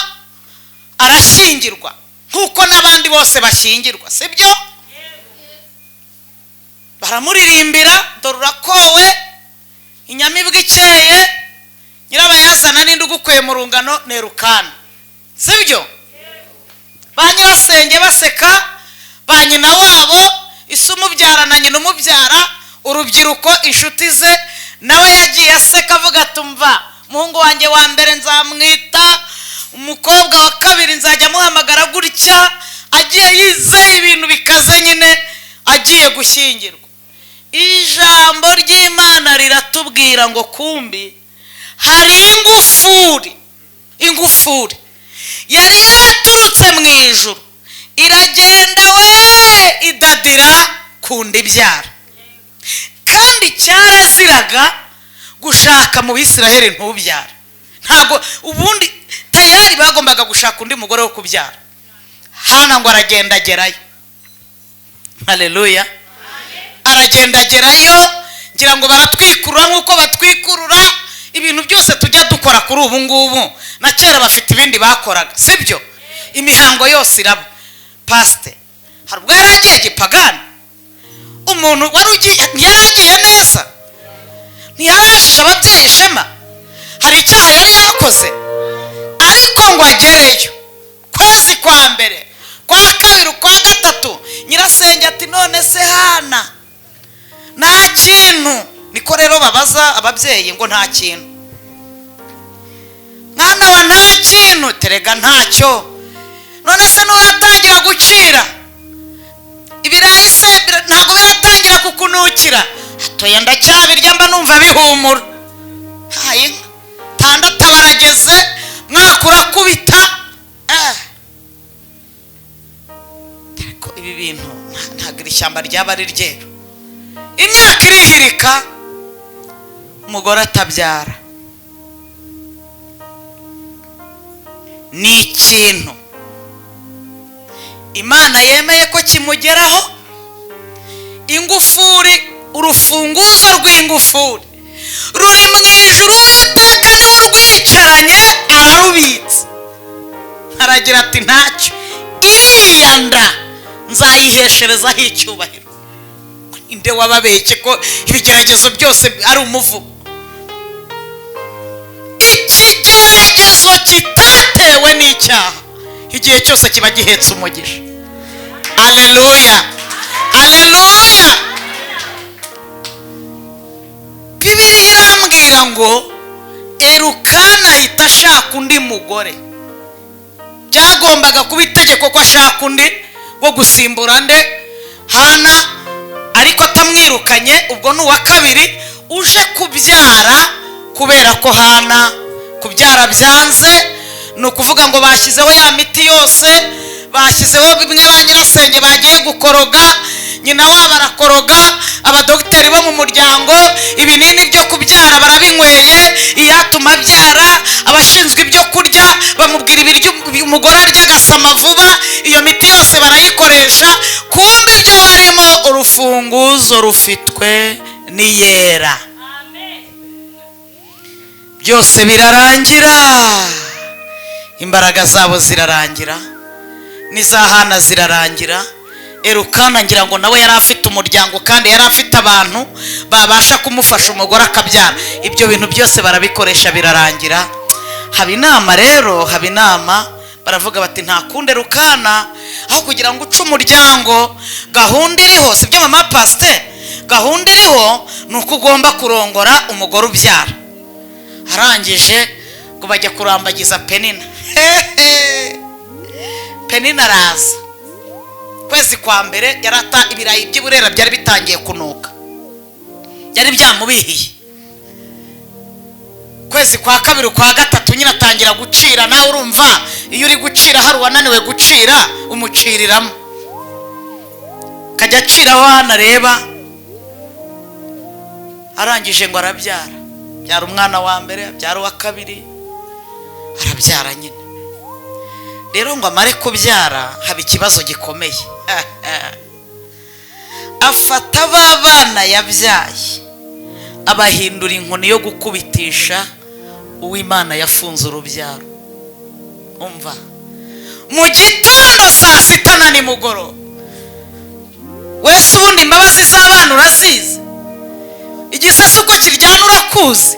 arashyingirwa nk'uko n'abandi bose bashyingirwa, sibyo? Baramuririmbira, dore urakowe, inyamibwa ikeye, nyirabayazana n'indi ugukuye mu rungano ni Erukana, sibyo? Ba nyirasenge baseka, ba nyina wabo, ise umubyara na nyina umubyara, urubyiruko, inshuti ze, nawe yagiye aseka avuga ati: "Umva, umuhungu wanjye wa mbere nzamwita, umukobwa wa kabiri nzajya amuhamagara gutya." Agiye yizeye ibintu bikaze nyine, agiye gushyingirwa. Ijambo ry'Imana riratubwira ngo kumbi hari ingufuri, ingufuri yari yaraturutse mu ijuru, iragenda we idadira ku nda ibyara. Kandi cyaraziraga gushaka mu Bisiraheli ntubyare. Ntabwo ubundi tayari bagombaga gushaka undi mugore wo kubyara. Hana ngo aragenda agerayo. Haleluya. Aragenda agerayo, ngira ngo baratwikurura nk'uko batwikurura ibintu byose tujya dukora kuri ubu ngubu. Na kera bafite ibindi bakoraga, sibyo? Imihango yose iraba. Pasite, hari ubwo yari agiye gipagani? Umuntu wari ugiye ntiyari agiye neza? Ntiyarahesheje ababyeyi ishema? Hari icyaha yari yakoze? Ariko ngo agereyo, kwezi kwa mbere, kwa kabiri, kwa gatatu, nyirasenge ati: "None se Hana, nta kintu?" Niko rero babaza ababyeyi ngo: "Nta kintu, mwana wa? Nta kintu terega, ntacyo. None se nturatangira gucira ibirayi se? Ntabwo biratangira kukunukira?" "Atoya, ndacyabirya, mba numva bihumura." Haye inka tandatu barageze, mwaka urakubita. Ariko ibi bintu ntabwo iri shyamba ryaba ari ryeru. Imyaka irihirika, umugore atabyara. Ni ikintu Imana yemeye ko kimugeraho. Ingufuri, urufunguzo rw'ingufuri ruri mu ijuru, Uwiteka niwe urwicaranye, ararubitse. Aragira ati: "Ntacyo, iriya nda nzayihesherezaho icyubahiro." Inde wababeshye ko ibigeragezo byose ari umuvumo? Ikigeragezo kitatewe n'icyaha igihe cyose kiba gihetse umugisha. Aleluya, aleluya. Bibiliya irambwira ngo Erukana ahita ashaka undi mugore. Byagombaga kuba itegeko ko ashaka undi wo gusimbura nde? Hana. Ariko atamwirukanye. Ubwo ni uwa kabiri uje kubyara, kubera ko Hana kubyara byanze. Ni ukuvuga ngo bashyizeho ya miti yose, bashyizeho bimwe ba nyirasenge bagiye gukoroga, nyina wabo arakoroga, abadogiteri bo mu muryango ibinini byo kubyara barabinyweye, iyatuma abyara, abashinzwe ibyo kurya bamubwira ibiryo umugore arya agasama vuba, iyo miti yose barayikoresha. Kumbe ibyo barimo, urufunguzo rufitwe n'Iyera. Byose birarangira, imbaraga zabo zirarangira, n'iza Hana zirarangira. Erukana ngira ngo nawe yari afite umuryango, kandi yari afite abantu babasha kumufasha umugore akabyara. Ibyo bintu byose barabikoresha, birarangira. Haba inama rero, haba inama, baravuga bati: "Nta kundi, Erukana, aho kugira ngo uce umuryango, gahunda iriho, si byo mama pasiteri? Gahunda iriho ni uko ugomba kurongora umugore ubyara." Arangije ngo bajya kurambagiza Penina. Hehe, Penina araza. Kwezi kwa mbere yarata ibirayi by'iburera byari bitangiye kunuka, byari byamubihiye. Kwezi kwa kabiri, kwa gatatu, nyine atangira gucira. Nawe urumva iyo uri gucira hari uwananiwe gucira, umuciriramo, akajya aciraho hano areba. Arangije ngo arabyara, abyara umwana wa mbere, abyara uwa kabiri, arabyara nyine. Rero ngo amare kubyara haba ikibazo gikomeye. Afata ba bana yabyaye, abahindura inkoni yo gukubitisha uw'Imana yafunze urubyaro. Umva, mu gitondo, saa sita na nimugoroba. Wese ubundi imbabazi z'abana urazizi, igisese uko kiryana urakuzi.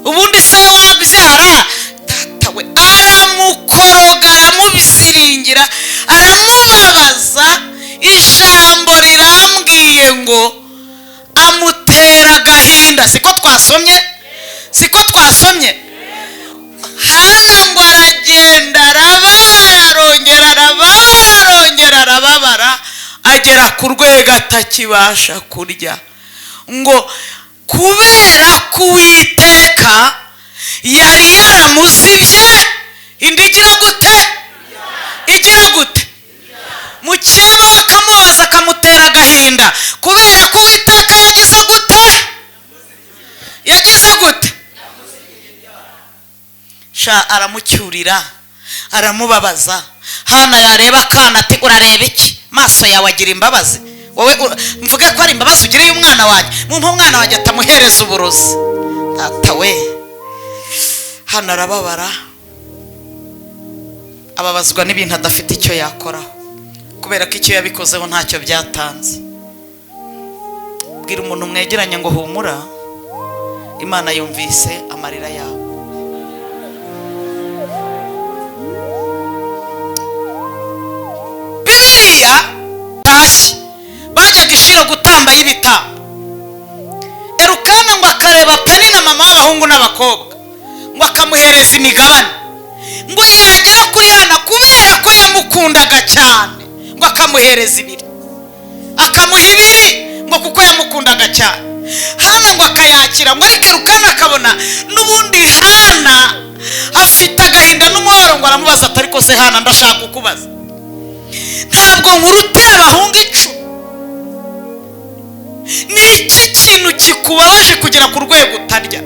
Ubundi se wabyara, tata we, aramukoroga, aramubyiringira, aramubabaza. Ijambo rirambwiye ngo amutera agahinda. Siko twasomye? Siko twasomye? Hana ngo aragenda, arababara, arongera arababara, arongera arababara, agera ku rwego atakibasha kurya, ngo kubera ko Uwiteka yari yaramuzibye inda. Igira gute? Igira gute? Mukeba we akamubaza, akamutera agahinda, kubera ko Uwiteka yagize gute? Yagize gute? Sha, aramucyurira, aramubabaza. Hana yareba akana ati: "Urareba iki? Maso yawe agira imbabazi wowe? Mvuge ko ari imbabazi ugiriye umwana wanjye? Mumpe umwana wanjye atamuhereza uburozi." Tata we, hano arababara, ababazwa n'ibintu adafite icyo yakoraho, kubera ko icyo yabikozeho ntacyo byatanze. Bwira umuntu mwegeranye ngo: "Humura, Imana yumvise amarira yawe." Bibiliya tashye, bajyaga ishiro gutamba y'ibitambo. Erukana ngo akareba Penina, mama w'abahungu n'abakobwa, ngo akamuhereza imigabane. Ngo yagera kuri Hana, kubera ko yamukundaga cyane, ngo akamuhereza ibiri, akamuha ibiri, ngo kuko yamukundaga cyane. Hana ngo akayakira, ngo ariko Erukana akabona n'ubundi Hana afite agahinda n'umubabaro. Ngo aramubaza ati: "Ariko se Hana, ndashaka kukubaza, ntabwo nkurutira abahungu 10? Ni iki kintu kikubabaje kugera ku rwego utarya?"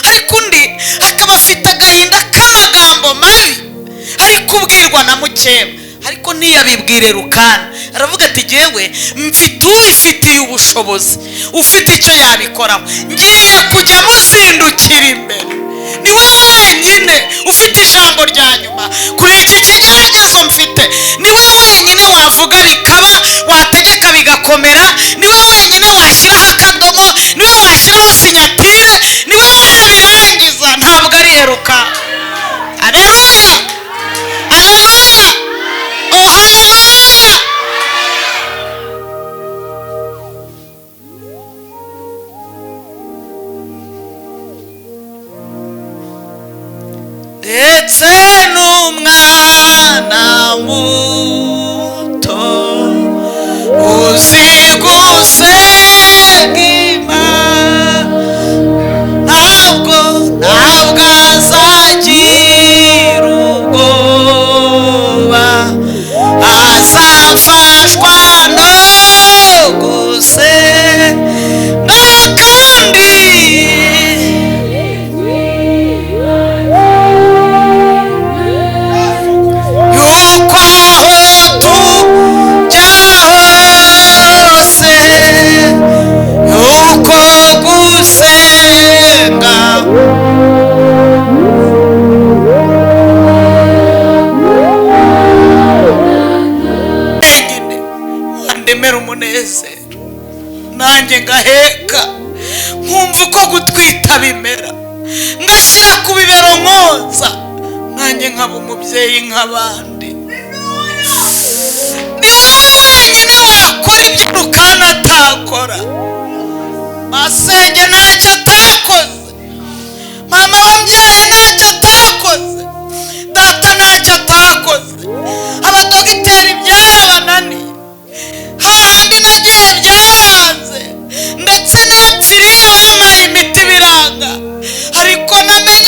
Ariko undi akaba afite agahinda k'amagambo mabi ari kubwirwa na mukeba, ariko ntiyabibwire Rukana. Aravuga ati: "Jyewe mfite ubifitiye ubushobozi, ufite icyo yabikoraho. Ngiye kujya muzindukira imbere. Ni we wenyine ufite ijambo rya nyuma kuri iki kigeragezo mfite. Ni we wenyine wavuga bikaba, wategeka bigakomera. Ni we wenyine washyiraho akadomo, ni we washyiraho signature, ni we wabirangiza, ntabwo ari Eruka." Aleluya, aleluya, oh haleluya! Ndetse n'umwana muto uzi gusenga Imana, ntabwo azagira ubwoba, azafashwa no gusenga kandi yuko aho tujya hose, yuko gusenga wenyine wandemera umunezero, nanjye ngaheka, nkumva uko gutwita bimera, ngashyira ku bibero nkonsa, nanjye nkaba umubyeyi nk'abandi. Ni wowe wenyine wakora ibyo Rukana atakora. Masenge ntacyo atakoze, mama wambyaye ntacyo atakoze, data ntacyo atakoze, abadogiteri byarabananiye, hahandi nagiye byaranze, ndetse napfiriye bampaye imiti biranga, ariko namenye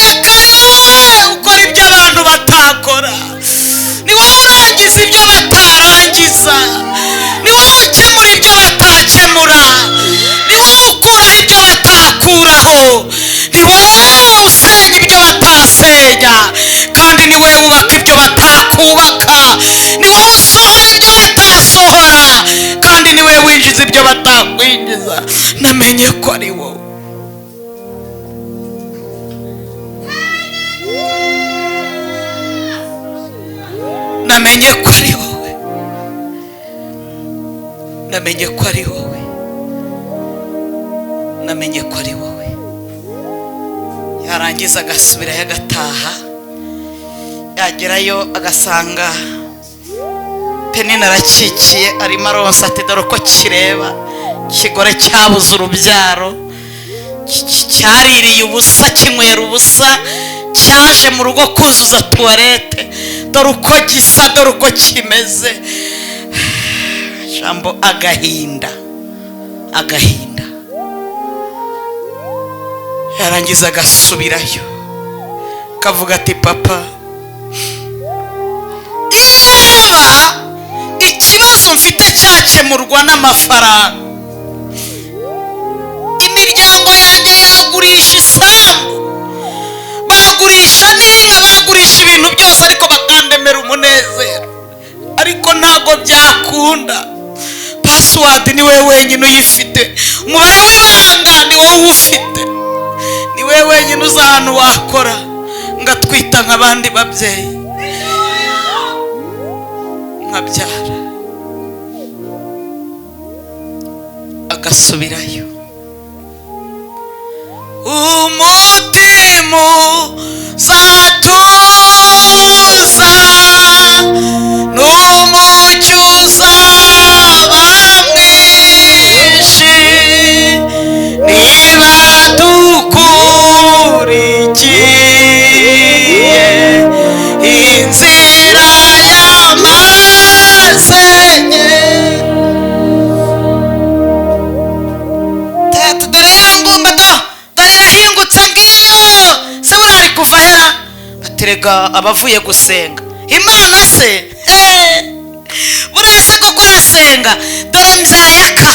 batakubaka, ni wowe usohora ibyo batasohora, kandi ni wowe winjiza ibyo batakwinjiza. Namenye ko ari wowe. Namenye ko ari wowe. Namenye ko ari wowe. Namenye ko ari wowe. Yarangiza agasubirayo agataha, yagerayo agasanga Penina arakikiye, arimo aronsa, ati dore uko kireba, ikigore cyabuze urubyaro, cyaririye ubusa, kinywera ubusa, cyaje mu rugo kuzuza tuwarete, dore uko gisa, dore uko kimeze. Jambo agahinda, agahinda. Yarangiza agasubirayo kavuga ati papa, iyaba ikibazo mfite cyakemurwa n'amafaranga, imiryango yanjye yagurisha isambu, bagurisha n'inka, bagurisha ibintu byose, ariko bakandemera umunezero, ariko ntago byakunda. Password ni wowe wenyine uyifite, umubare w'ibanga ni wowe uwufite, ni wowe wenyine uzi ahantu wakora ngatwita nk'abandi babyeyi, nkabyara. Agasubirayo, umutima uzatuza n'umucyo uzaba mwinshi, niba dukurikiye inzira y'amasenye. Dore ya ngumba do, dore irahingutse ngiyo, se buriya ari kuva hera? Baterega abavuye gusenga Imana se, buriya se koko arasenga? Dore mbyayaka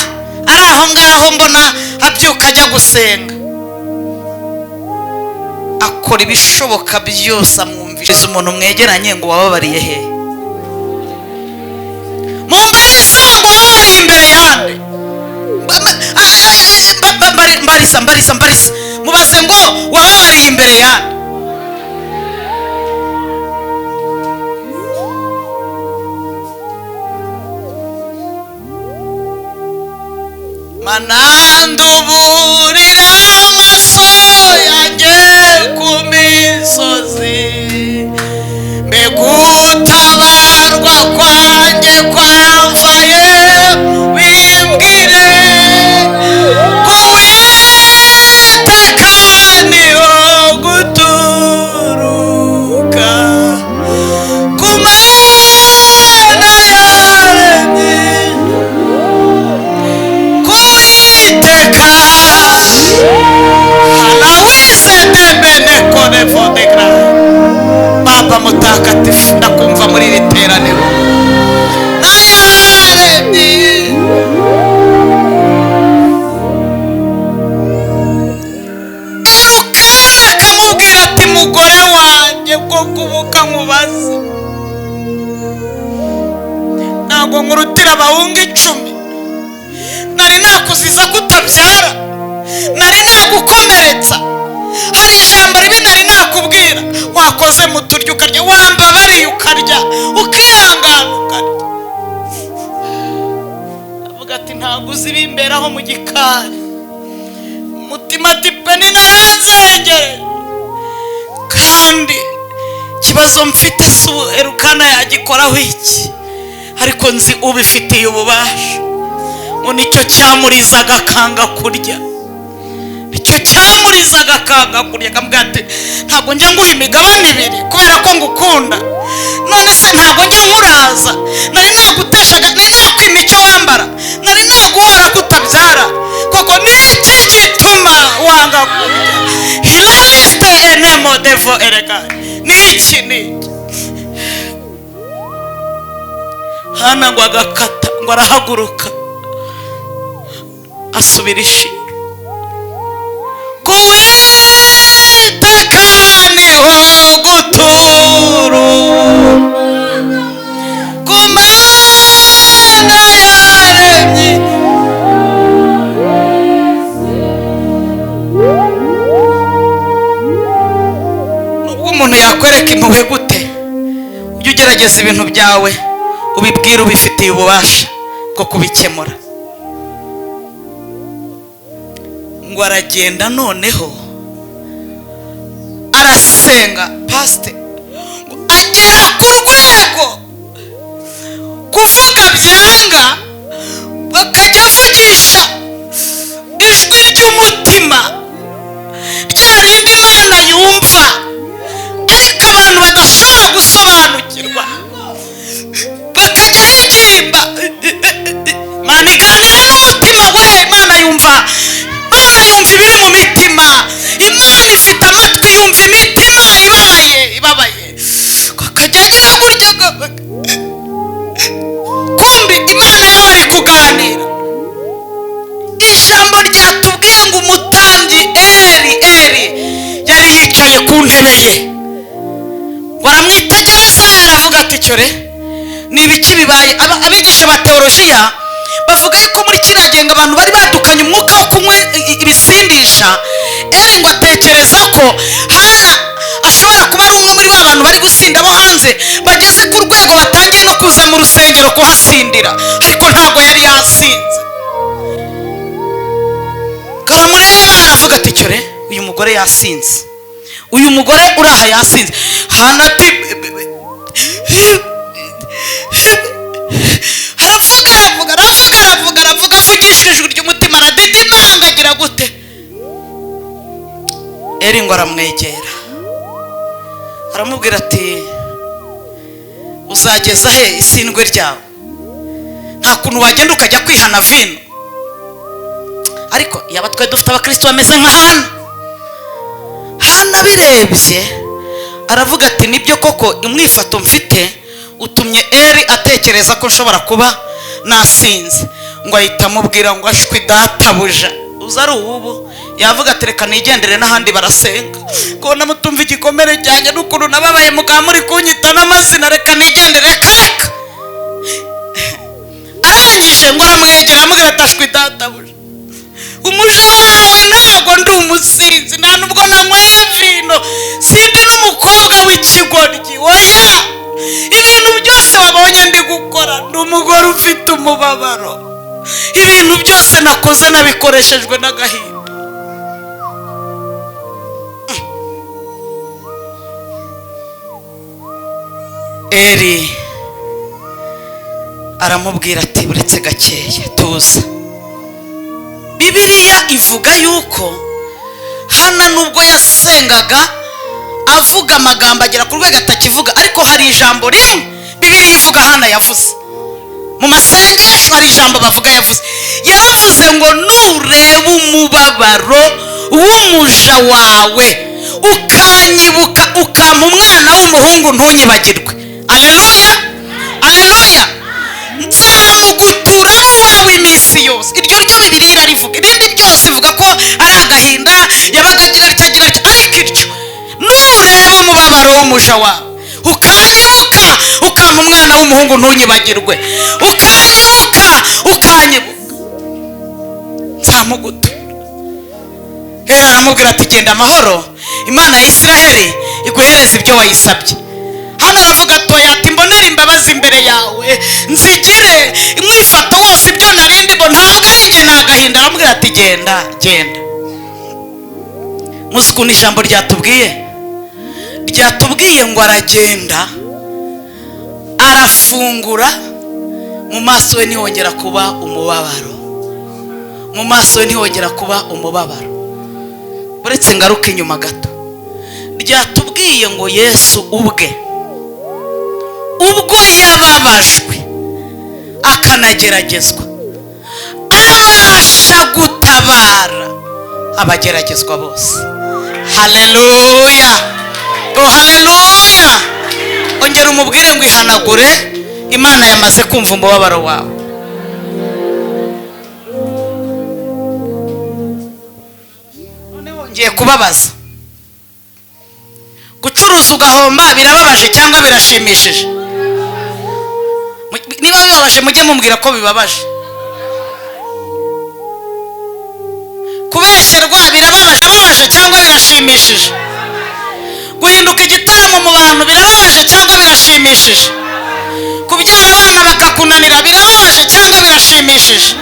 ari aho ngaho, mbona abyuka ajya gusenga, akora ibishoboka byose amwumviriza. Umuntu mwegeranye ngo wababariye he? Mumbariza ngo wababariye imbere yande? Mbarisa, mbarisa, mbarisa, mubaze ngo wababariye imbere yande? Mananduburira amaso yanjye ku misozi, mbegutabarwa kwanjye kwamvaye, bimbwire kuwiteka niho guturuka, ku Mana yaremye, kuwiteka anawisetebenekonefodegra. Baba mutakatifu, ndakumva muri iri teraniro nayaremye. Elukana akamubwira ati mugore wanjye, bwo kubuka nkubaze, ntabwo nkurutira abahungu 10, nari nakuziza kutabyara, nari nagukomeretsa, hari ijambo ribi nari nakubwira, wakoze mu turyo ukarya, wambabariye ukarya, ukihangana ukarya. Avuga ati ntabwo uzi ibimberaho mu gikari. Umutima ati Penina aranzengere, kandi ikibazo mfite si ubu Elukana yagikoraho iki, ariko nzi ubifitiye ububasha. Ngo nicyo cyamurizaga akanga kurya, nicyo cyamurizaga akanga kurya. Akamubwira ati ntabwo njya nguha imigabane ibiri kubera ko ngukunda, none se ntabwo njya nkuraza, nari naguteshaga, nari nakwima icyo wambara, nari naguhora kutabyara, koko niki gituma wanga kurya? Hilaliste enemo devo erega, niki niki? Hana ngo agakata, ngo arahaguruka asubira ishiro. Kuwiteka niho gutura, Ugerageza ibintu byawe ubibwire ubifitiye ububasha bwo kubikemura. Ngo aragenda noneho arasenga pasite, agera ku rwego kuvuga byanga, bakajya avugisha ijwi ry'umutima rya rindi Imana yumva, ariko abantu badashobora gusobanukirwa, bakajya yigimba. Imana iganira n'umutima we, Imana yumva, Imana yumva ibiri mu mitima, Imana ifite amatwi yumva imitima ibabaye ibabaye. Akajya agira gutya, kumbi Imana nawe ari kuganira. Ijambo ryatubwiye ngo umutambyi Eli Eli yari yicaye ku ntebe ye, ngo aramwitegereza aravuga ati cyore ni ibiki bibaye? Abigisha ba teolojiya bavuga yuko muri kiriya gihe ngo abantu bari badukanye umwuka wo kunywa ibisindisha. Eli ngo atekereza ko Hana ashobora kuba ari umwe muri ba bantu bari gusinda bo hanze, bageze ku rwego batangiye no kuza mu rusengero kuhasindira, ariko ntabwo yari yasinze. Karamureba aravuga ati cyore uyu mugore yasinze, uyu mugore uraha yasinze. Hana ati aravuga aravuga aravuga aravuga aravuga, avugisha ijwi ry'umutima, aradidimanga agira gute. Eli ngo aramwegera aramubwira ati uzageza he isindwe ryawe? Nta kuntu wagenda ukajya kwihana vino. Ariko yaba twe dufite abakristo bameze nka Hana. Hana birebye aravuga ati nibyo koko umwifato mfite utumye Eli atekereza ko nshobora kuba nasinze. Ngo ahita amubwira ngo ashwi databuja, uza ari ubu yavuga ati reka nigendere n'ahandi barasenga, kubona mutumva igikomere cyanjye n'ukuntu nababaye mukaba muri kunyita n'amazina, reka nigendere, reka reka. Arangije ngo aramwegera aramubwira ati ashwi databuja, umuja wawe ntabwo ndi umusinzi, nta nubwo nanyweye vino, sindi n'umukobwa w'ikigoryi, oya, ibintu byose wabonye ndi gukora ndi umugore ufite umubabaro, ibintu byose nakoze nabikoreshejwe n'agahinda. Eli aramubwira ati buretse gakeya tuza. Bibiliya ivuga yuko Hana nubwo yasengaga avuga amagambo agera ku rwego atakivuga, ariko hari ijambo rimwe Bibiliya ivuga Hana yavuze mu masengesho, hari ijambo bavuga yavuze, yaravuze ngo nureba umubabaro w'umuja wawe ukanyibuka ukampa umwana w'umuhungu ntunyibagirwe. Aleluya, aleluya, nzamugutura wawe iminsi yose. Iryo ryo Bibiliya irarivuga, irindi ryose ivuga ko ari agahinda yabaga agira atya agira atya, ariko iryo nureba umubabaro w'umuja wawe ukanyibuka ukampa umwana w'umuhungu ntunyibagirwe, ukanyibuka ukanyibuka nzamugutura. Hera aramubwira ati genda amahoro, Imana ya Isiraheli iguhereza ibyo wayisabye. Hano aravuga atoya ati mbonere imbabazi imbere yawe, nzigire umwifato wose ibyo narindi ngo ntabwo ari njye ni agahinda. Aramubwira ati genda genda. Muzi ukuntu ijambo ryatubwiye, ryatubwiye ngo aragenda arafungura, mu maso ye ntihongera kuba umubabaro, mu maso ye ntihongera kuba umubabaro. Uretse ngaruka inyuma gato, ryatubwiye ngo Yesu ubwe ubwo yababajwe akanageragezwa abasha gutabara abageragezwa bose. Haleluya, oh haleluya. Ongera umubwire ngo ihanagure, Imana yamaze kumva umubabaro wawe. Noneho ngiye kubabaza, gucuruza ugahomba birababaje cyangwa birashimishije? Niba bibabaje mujye mumbwira ko bibabaje. Kubeshyerwa birababaje, babaje cyangwa birashimishije? Guhinduka igitaramo mu bantu birababaje cyangwa birashimishije? Kubyara abana bakakunanira birababaje cyangwa birashimishije?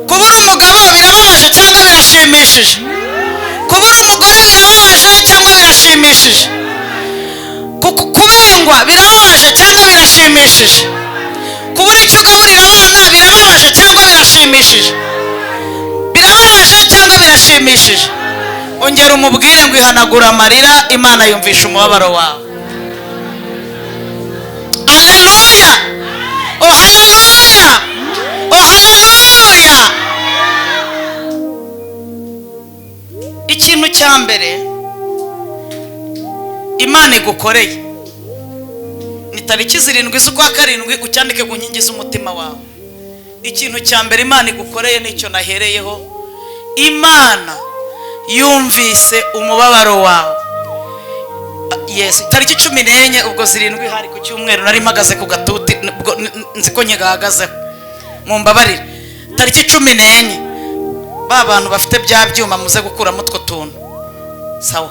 Kubura umugabo birababaje cyangwa birashimishije? Kubura umugore birababaje cyangwa birashimishije? Kubengwa birababaje cyangwa birashimishije? Kubura icyo ugaburira abana birababaje cyangwa birashimishije? Birababaje cyangwa birashimishije? Ongera umubwire ngo ihanagura amarira, Imana yumvisha umubabaro wawe. Haleluya! Oh haleluya! Oh haleluya! Ikintu cya mbere Imana igukoreye ni tariki 7 z'ukwa 7, ucyandike ku nkingi z'umutima wawe. Ikintu cya mbere Imana igukoreye nicyo nahereyeho. Imana yumvise umubabaro wawe. Yes, tariki 14 ubwo 7 hari ku cyumweru, nari mpagaze ku gatuti, nzi ko nkigahagazeho, mumbabarire. Tariki 14, ba bantu bafite bya byuma muze gukuramo utwo tuntu, sawa.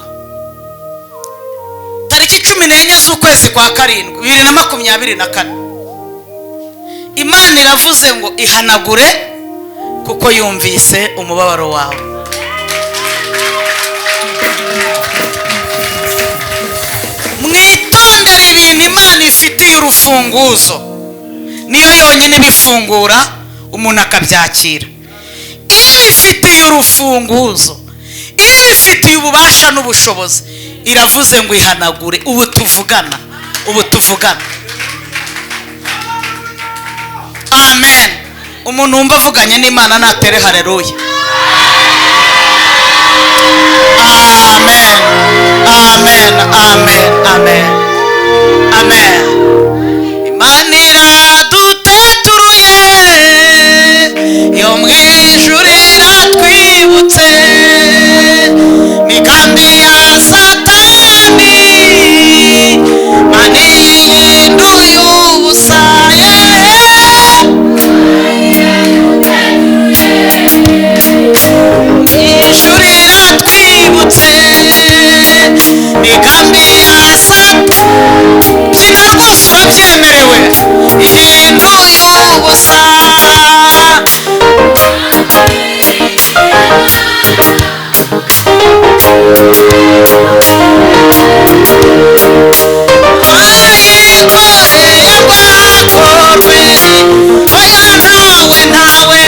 Tariki 14 z'ukwezi kwa 7 2024, Imana iravuze ngo ihanagure kuko yumvise umubabaro wawe. Mwitondere ibintu Imana ifitiye urufunguzo, niyo yonyine ibifungura umuntu akabyakira. Ibifitiye urufunguzo, ibifitiye ububasha n'ubushobozi, iravuze ngo ihanagure. Ubu tuvugana, ubu tuvugana. Amen. Umuntu wumva avuganye n'Imana natere haleluya. Amen, amen, amen, amen, amen. Imana iraduteturuye, yo mu ijuru iratwibutse, migambi ya Satani Imana iyihinduye ubusa. Ijuru iratwibutse, migambi ya Satani, byina rwose urabyemerewe, ihinduye ubusa. Ayikoreye rwakorwe, oya ntawe ntawe.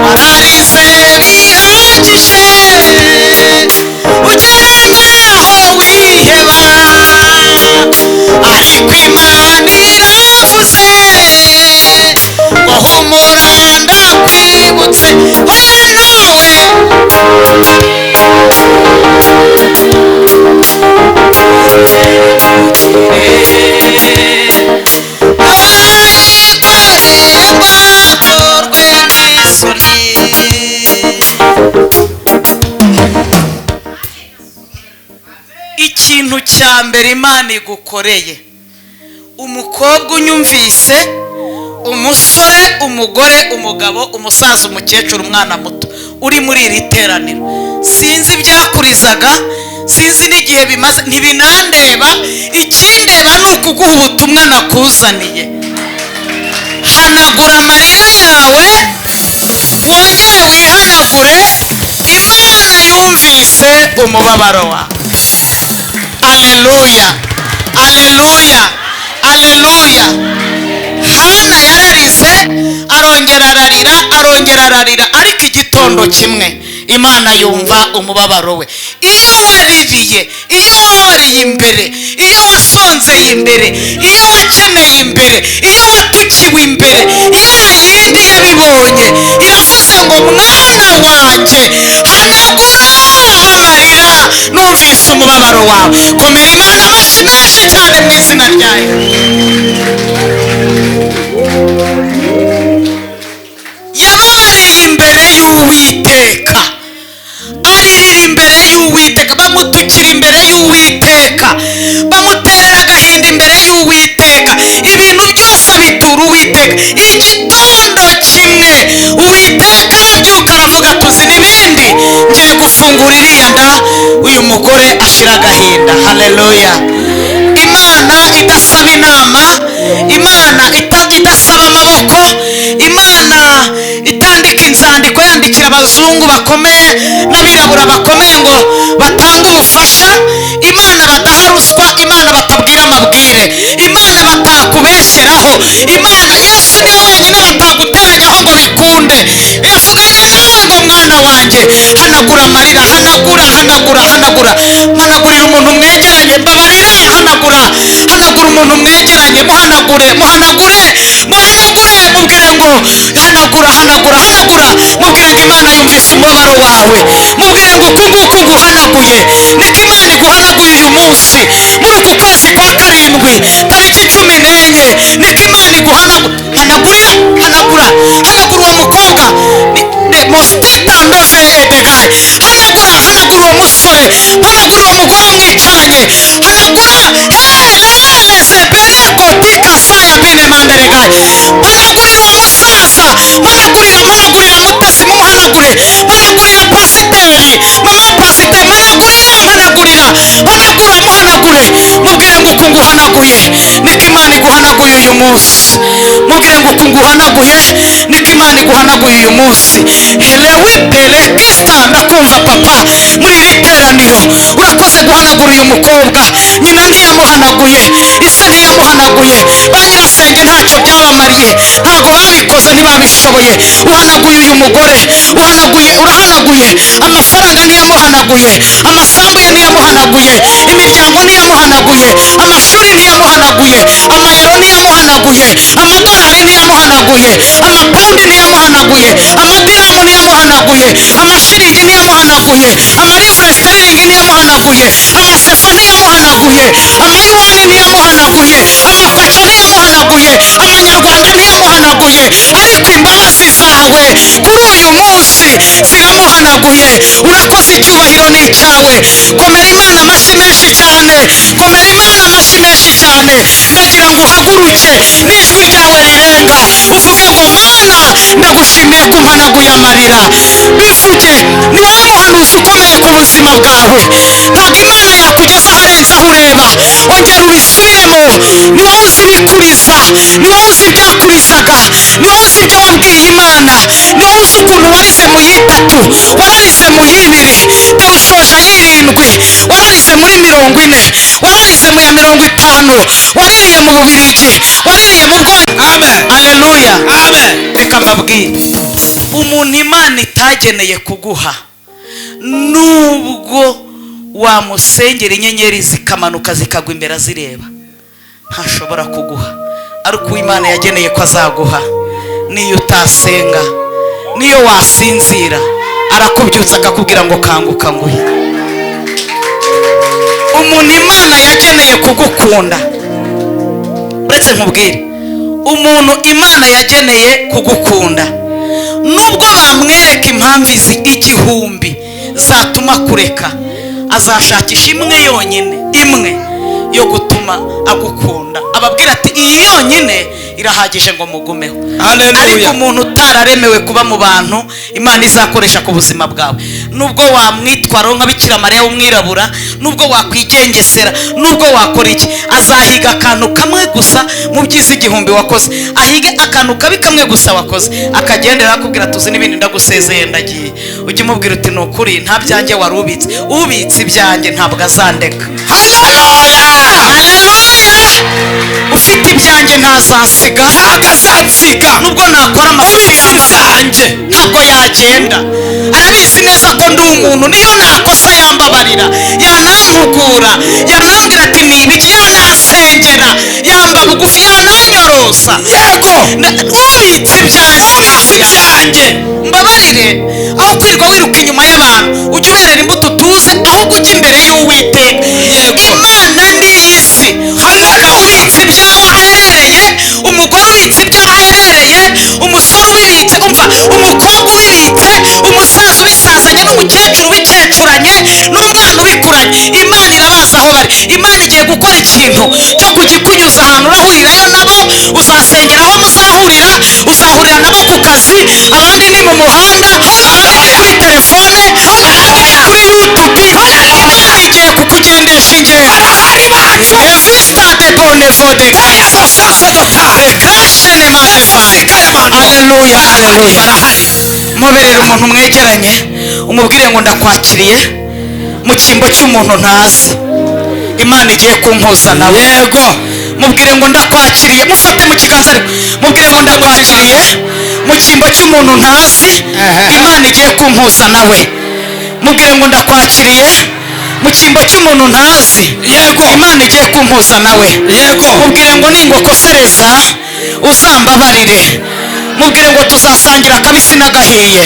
Wararize bihagije, ugera naho wiheba, ariko Imana iravuze ngo humura ndakwibutse, oya nawe. Abayikoreye rwakorwe n'isoni. Ikintu cya mbere Imana igukoreye, umukobwa unyumvise, umusore, umugore, umugabo, umusaza, umukecuru, umwana muto uri muri iri teraniro, sinzi ibyakurizaga, sinzi n'igihe bimaze, ntibinandeba. Ikindeba ni ukuguha ubutumwa nakuzaniye. Hanagura amarira yawe, wongere wihanagure. Imana yumvise umubabaro wawe. Haleluya, haleluya, haleluya. Hana yararize, arongera ararira, arongera ararira, ariko igitondo kimwe Imana yumva umubabaro we. Iyo waririye, iyo wababariye imbere, iyo wasonzeye imbere, iyo wakeneye imbere, iyo watukiwe imbere, ya yindi yabibonye iravuze ngo mwana wanjye hanagura amarira, numvise umubabaro wawe. Komera Imana amashyi menshi cyane mu izina ryayo. Yababariye imbere y'Uwiteka, aririra imbere y'Uwiteka, bamutukira imbere y'Uwiteka, Mushira agahinda. Haleluya. Imana idasaba inama, Imana idasaba amaboko, Imana itandika inzandiko yandikira abazungu bakomeye n'abirabura bakomeye ngo batange ubufasha, Imana badaha ruswa, Imana batabwira amabwire, Imana batakubeshyeraho, Imana Yesu niwe wenyine bataguteranyaho ngo bikunde. Yavuganye nawe ngo mwana wanjye hanagura amarira, hanagura, hanagura, hanagura, hanagurira umuntu mwegeranye, mbabarira, hanagura, hanagura umuntu mwegeranye, muhanagure, muhanagure, muhanagure, mubwire ngo hanagura, hanagura, hanagura, mubwire ngo Imana yumvise umubabaro wawe, mubwire ngo uku nguku nguhanaguye, niko Imana iguhanaguye uyu munsi muri uku kwezi kwa 7 tariki 14, niko Imana iguhanagura. Hanagurira, hanagura, hanagura uwo mukobwa mositita nove edegaye, hanagura, hanagura uwo musore, hanagura uwo mugore mwicaranye, hanagura heleleleze berekotika saya bine manderegaye, hanagurira uwo musaza, hanagurira, hanagurira mutasi, mumuhanagure, hanagurira pasiteri, mama pasiteri, hanagurira, hanagurira, hanagura, muhanagure, mubwire ngo uku nguhanaguye niko Imana iguhanaguye uyu munsi, mubwire ngo uku nguhanaguye niko Imana iguhanaguye uyu munsi. Helewi perekista, ndakumva papa muri iri teraniro, urakoze guhanagura uyu mukobwa. Nyina ntiyamuhanaguye, ise ntiyamuhanaguye, ba nyirasenge ntacyo byabamariye, ntabwo babikoze, ntibabishoboye. Uhanaguye uyu mugore, uhanaguye, urahanaguye. Amafaranga ntiyamuhanaguye, amasambu ye ntiyamuhanaguye, imiryango ntiyamuhanaguye, amashuri ntiyamuhanaguye, amayero ntiyamuhanaguye, amadolari ntiyamuhanaguye, amapawundi ntiyamuhanaguye, amadiramu ntiyamuhanaguye, amashiringi ntiyamuhanaguye, amarivure sitariringi ntiyamuhanaguye, amasefa ntiyamuhanaguye, amayuwani ntiyamuhanaguye, amakwaca ntiyamuhanaguye, amanyarwanda ntiyamuhanaguye, ariko imbabazi zawe kuri uyu munsi ziramuhanaguye. Urakoze, icyubahiro ni icyawe. Komera Imana amashyi menshi cyane, komera Imana amashyi menshi cyane. Ndagira ngo uhaguruke n'ijwi ryawe rirenga, uvuge ngo Mana ndagushimiye ko umpanaguye amarira. Bivuge, ni wowe muhanuzi ukomeye ku buzima bwawe. Ntabwo Imana yakugeza aharenze aho ureba. Ongera ubisubiremo. Ni wowe uzi ibikuriza, ni wowe uzi ibyakurizaga, ni wowe uzi ibyo wabwiye Imana, ni wowe uzi ukuntu warize mu y'itatu, wararize mu y'ibiri, dore ushoje ay'irindwi, wararize muri 40, wararize mu ya 50, waririye mu Bubirigi, waririye mu Bwongereza. Amen. Haleluya. Amen. Reka mbabwire, umuntu Imana itageneye kuguha, nubwo wamusengera inyenyeri zikamanuka zikagwa imbere azireba, ntashobora kuguha. Ariko Imana yageneye ko azaguha, niyo utasenga, niyo wasinzira, arakubyutsa akakubwira ngo kanguka nguhe. Umuntu Imana yageneye kugukunda, uretse nkubwire, umuntu Imana yageneye kugukunda, nubwo bamwereka impamvu izi 1000 zatuma kureka, azashakisha imwe yonyine, imwe yo gutuma agukunda, ababwira ati iyi yonyine irahagije ngo mugumeho. Ariko umuntu utararemewe kuba mu bantu Imana izakoresha ku buzima bwawe, nubwo wamwitwara nka Bikira Mariya w'umwirabura, nubwo wakwigengesera, nubwo wakora iki, azahiga akantu kamwe gusa mu byiza 1000 wakoze, ahige akantu kabi kamwe gusa wakoze, akagendera akubwira tuzi n'ibindi ndagusezeye ndagiye. Ujye umubwira uti ni ukuri nta byanjye wari ubitse, ubitse ibyanjye ntabwo azandeka. Haleluya. Haleluya. Ufite ibyanjye ntazansiga, ntabwo azansiga, nubwo nakora amafuti yanjye ntabwo yagenda. Arabizi neza ko ndi umuntu, niyo nakosa yambabarira, yanampugura, yanambwira ati ni ibiki, yanasengera, yamba bugufi, yananyorosa. Yego, ubitse ibyanjye, ubitse ibyanjye. Mbabarire, aho kwirirwa wiruka inyuma y'abantu, ujye uberera imbuto utuze, ahubwo ujye imbere y'Uwiteka. Yego, Imana ni iy'isi. Ubitse ibyawe aherereye, umugore ubitse ibyawe aherereye, umusore ubibitse, umva, umukobwa ubibitse, umusaza ubisazanye, n'umukecuru ubikecuranye, n'umwana ubikuranye, Imana irabaza aho bari. Imana igiye gukora ikintu cyo kujya ikunyuza ahantu urahurirayo nabo, uzasengera aho muzahurira, uzahurira nabo ku kazi, abandi ni mu muhanda, abandi ni kuri telefone, abandi ni kuri YouTube. Imana igiye kukugenza. Evista de bonevo de Rekrashene manefai. Haleluya, haleluya. Muberere umuntu mwegeranye, umubwire ngo ndakwakiriye mu cyimbo cy'umuntu ntazi. Imana igiye kumpuza nawe. Yego. Mubwire ngo ndakwakiriye, mufate mu kiganza ariko. Mubwire ngo ndakwakiriye mu cyimbo cy'umuntu ntazi. Imana igiye kumpuza nawe. Mubwire ngo ndakwakiriye mu cyimbo cy'umuntu ntazi. Yego. Imana igiye kumpuza nawe. Yego. Mubwire ngo ningokosereza uzambabarire. Mubwire ngo tuzasangira akabisi n'agahiye.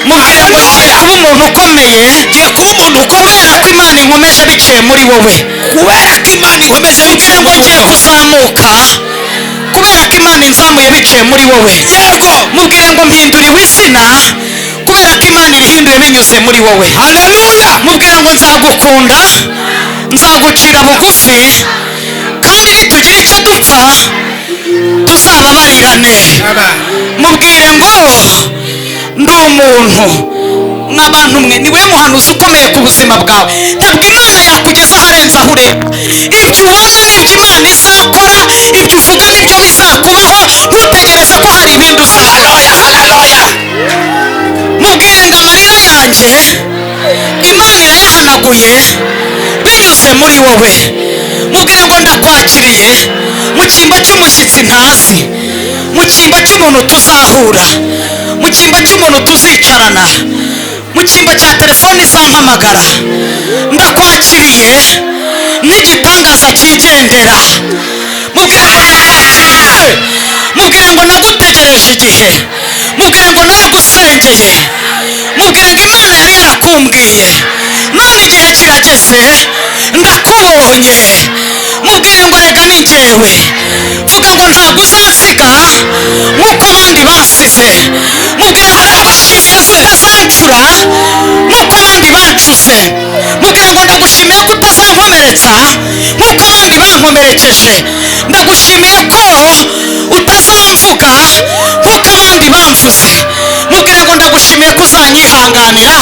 Mubwire ngo ngiye kuba umuntu ukomeye. Ngiye kuba umuntu ukomeye. Kubera ko Imana inkomeje biciye muri wowe. Kubera ko Imana inkomeje biciye Mubwire ngo muri ngiye wowe. kuzamuka. Kubera ko Imana inzamuye biciye muri wowe. Yego. Mubwire ngo mpinduriwe izina. Kubera ko Imana irihinduye binyuze muri wowe. Haleluya. Mubwire ngo nzagukunda, nzagucira bugufi, kandi nitugira icyo dupfa tuzababarirane. Mubwire ngo ndi umuntu nk'abantu mwe. Niwe muhanuzi ukomeye ku buzima bwawe. Ntabwo Imana yakugeza aharenze aho ureba. Ibyo ubona nibyo Imana izakora, ibyo uvuga nibyo bizakubaho. Ntutegereze ko hari ibindi uzakora. Haleluya. Mubwire ngo amarira yanjye Imana irayahanaguye binyuze muri wowe. Mubwire ngo ndakwakiriye mu cyimbo cy'umushyitsi ntazi, mu cyimbo cy'umuntu tuzahura, mu cyimbo cy'umuntu tuzicarana, mu cyimbo cya telefone izampamagara. Ndakwakiriye n'igitangaza cyigendera. Mubwire ngo ndakwakiriye. Mubwire ngo nagutegereje igihe. Mubwire ngo naragusengeye. Mubwire ngo Imana yari yarakumbwiye, none igihe kirageze ndakubonye. Mubwire ngo rega ni njyewe. Vuga ngo ntabwo uzansiga nk'uko abandi basize. Mubwire ngo ndagushimiye ko utazancura nk'uko abandi bancuze. Mubwire ngo ndagushimiye ko utazankomeretsa nk'uko abandi bankomerekeje. Ndagushimiye ko utazamvuga nk'uko abandi bamvuze. Mubwire ngo ndagushimiye ko uzanyihanganira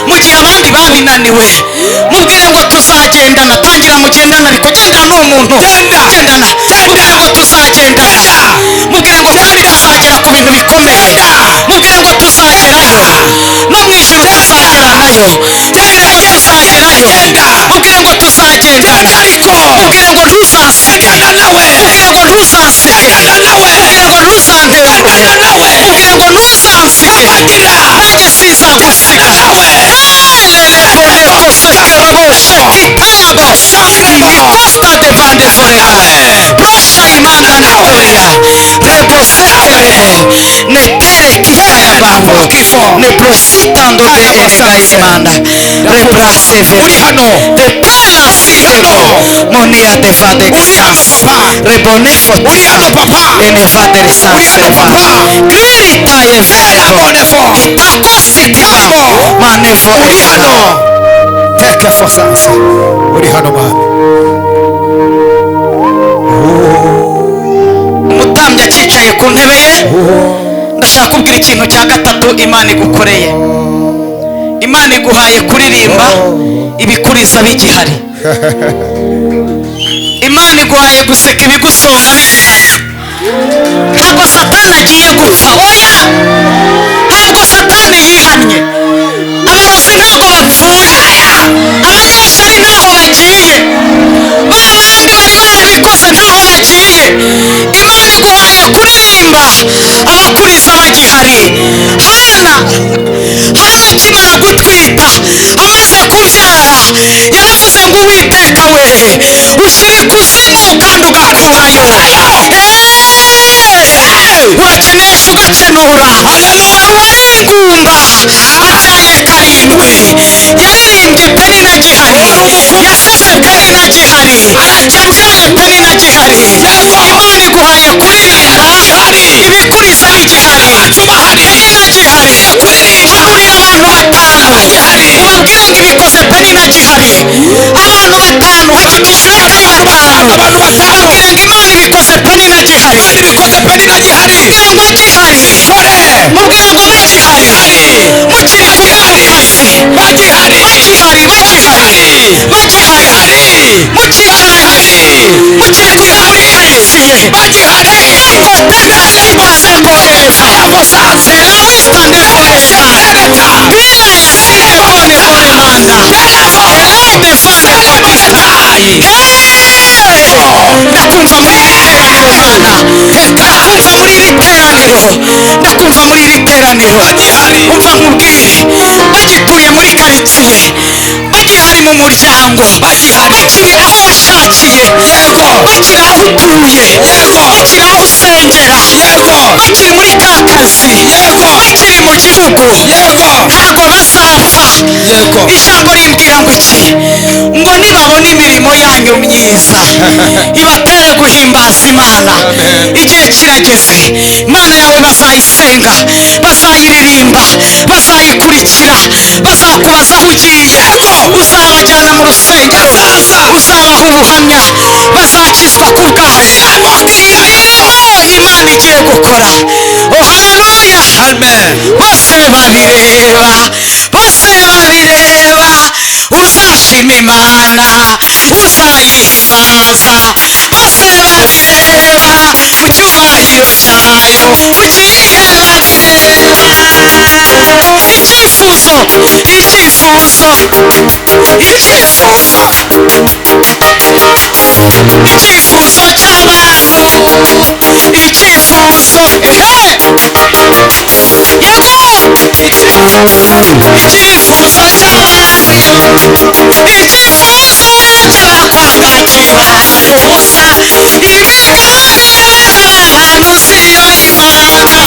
mu gihe abandi babinaniwe. Mubwire ngo tuzagendana. Tangira mugendana, ariko gendana n'uwo muntu. Gendana. Mubwire ngo tuzagendana. Mubwire ngo kandi tuzagera ku bintu bikomeye. Mubwire ngo tuzagerayo. No mu ijuru tuzageranayo. Mubwire ngo tuzagerayo. Mubwire ngo tuzagendana. Mubwire ngo ntuzasige. Mubwire ngo ntuzasige. Mubwire ngo ntuzantenguhe. Mubwire ngo ntuzasige. Nanjye sizagusiga. Uri hano. Uri hano papa. Uri hano papa. Uri hano papa. Uri hano. Teke fosanse. Uri hano mami. Umutambyi acyicaye ku ntebe ye, ndashaka kubwira ikintu cya gatatu Imana igukoreye. Imana iguhaye kuririmba ibikuriza bigihari. Imana iguhaye guseka ibigusonga bigihari. Ntabwo Satani agiye gupfa, oya. Ntabwo Satani yihannye. Abarozi ntabwo bapfuye. Abanyeshyari ntaho bagiye. Ba bandi bari barabikoze ntaho bagiye. Imana iguhaye kuririmba abakuriza bagihari. Hana akimara gutwita, amaze kubyara, yaravuze ngo Uwiteka we ushyira ikuzimu kandi ugakurayo. Urakenesha ugakenura. Wari ingumba abyaye karindwi. Yaririmbye Penina gihari. Yasetse Penina gihari. Yabyaye Penina gihari. Imana iguhaye kuririmba ibikuriza bigihari. Penina gihari. Hanurira abantu batanu ubabwire ngo ibikoze Penina gihari. Abantu batanu hakikije atari batanu. Ubabwire ngo Imana ibikoze Penina gihari. Ibikoze Penina gihari. Mubwire ngo gihari. Kore. Mubwire ngo bagihari. Mukiri kumwe mu kazi. Bagihari. Bagihari. Bagihari. Bagihari. Mukicaranye. Mukiri kumwe muri karitsiye, Bagihari. Ndakumva muri iri teraniro, Mana, ndakumva muri iri teraniro, ndakumva muri iri teraniro. Bagihari. Umva nkubwire, bagituye muri karitsiye, bagihari mu muryango, Bagihari. bakiri aho washakiye, Yego. bakiri aho utuye, Yego. bakiri aho usengera, Yego. bakiri muri ka kazi, Yego. bakiri mu gihugu, Yego. ntabwo bazapfa. Yego. Ijambo rimbwira ngo iki? Ngo nibabona imirimo yanyu myiza ibatere guhimbaza Imana. Amen. Igihe kirageze, Imana yawe bazayisenga, bazayiririmba, bazayikurikira, bazakubaza aho ugiye, uzabajyana mu rusengero, Bazaza. uzabaha ubuhamya, bazakizwa ku bwawe. Imirimo Imana igiye gukora, oh haleluya! Amen. Bose babireba, bose babireba, uzashima Imana, uzayihimbaza. Bose babireba mu cyubahiro cyayo, ugiye babireba. Icyifuzo, icyifuzo, icyifuzo, icyifuzo cy'abantu, icyifuzo, ehe, yego, icyifuzo cy'abantu, icyifuzo cy'abakwanga kibaye ubusa. Imigambi y'abantu siyo Imana, bari bazi ko ugiye gukorwa n'isoni, barajyayo ku ijuru ritabaye. Bose babireba, uzashima Imana. Bose babireba, uzayiha impundu. Bose babireba mu cyubahiro cyayo, ugiye bakureba. Umugabo Daniyeli baramwanze, baramwanze maze bajya inama, bajya inama ngo asenge Imana. Bamuha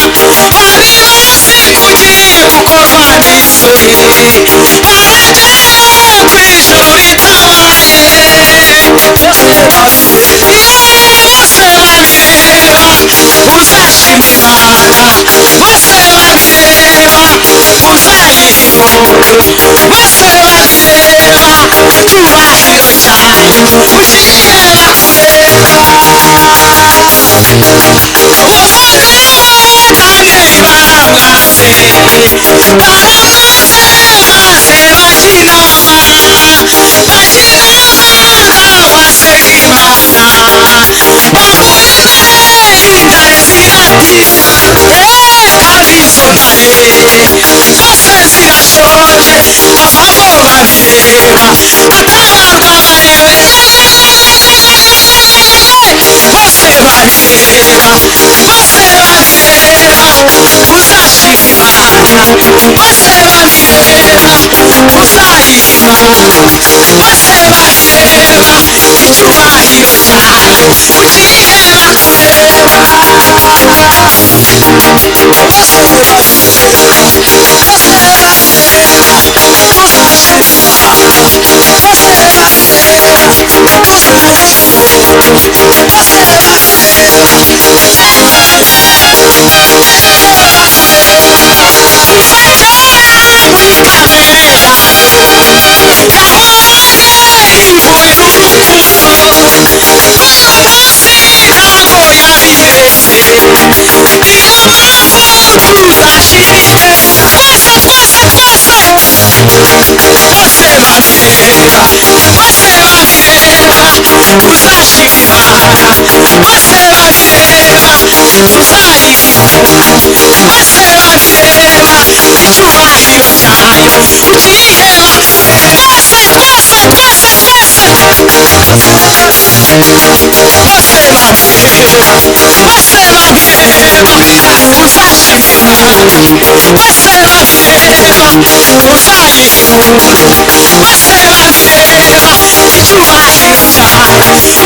intare, intare ziratinya, kandi izo ntare zose zirashonje. Avamo babireba, atabarwa bareba, bose babireba, bose babireba, uzashima Imana. Bose babireba, uzayihimbaza. Bose babireba icyubahiro cyayo, ugiye bakureba. Bose babireba, bose babireba, uzashima Imana. Bose babireba, uzayiha impundu. Bose babireba, kuva kera muri kamere yawe yahoranye impuhwe n'urukundo, n'uyu munsi ntabwo yabiretse. Niyo mpamvu tuzashima iteka, twese, twese, twese. Bose babireba, bose babireba, uzashima Imana. Bose babireba, uzayiha impundu. Bose babireba icyubahiro cyayo, ugiye bakureba. Twese, twese, twese, twese. Bose babireba, bose babireba, uzashima Imana.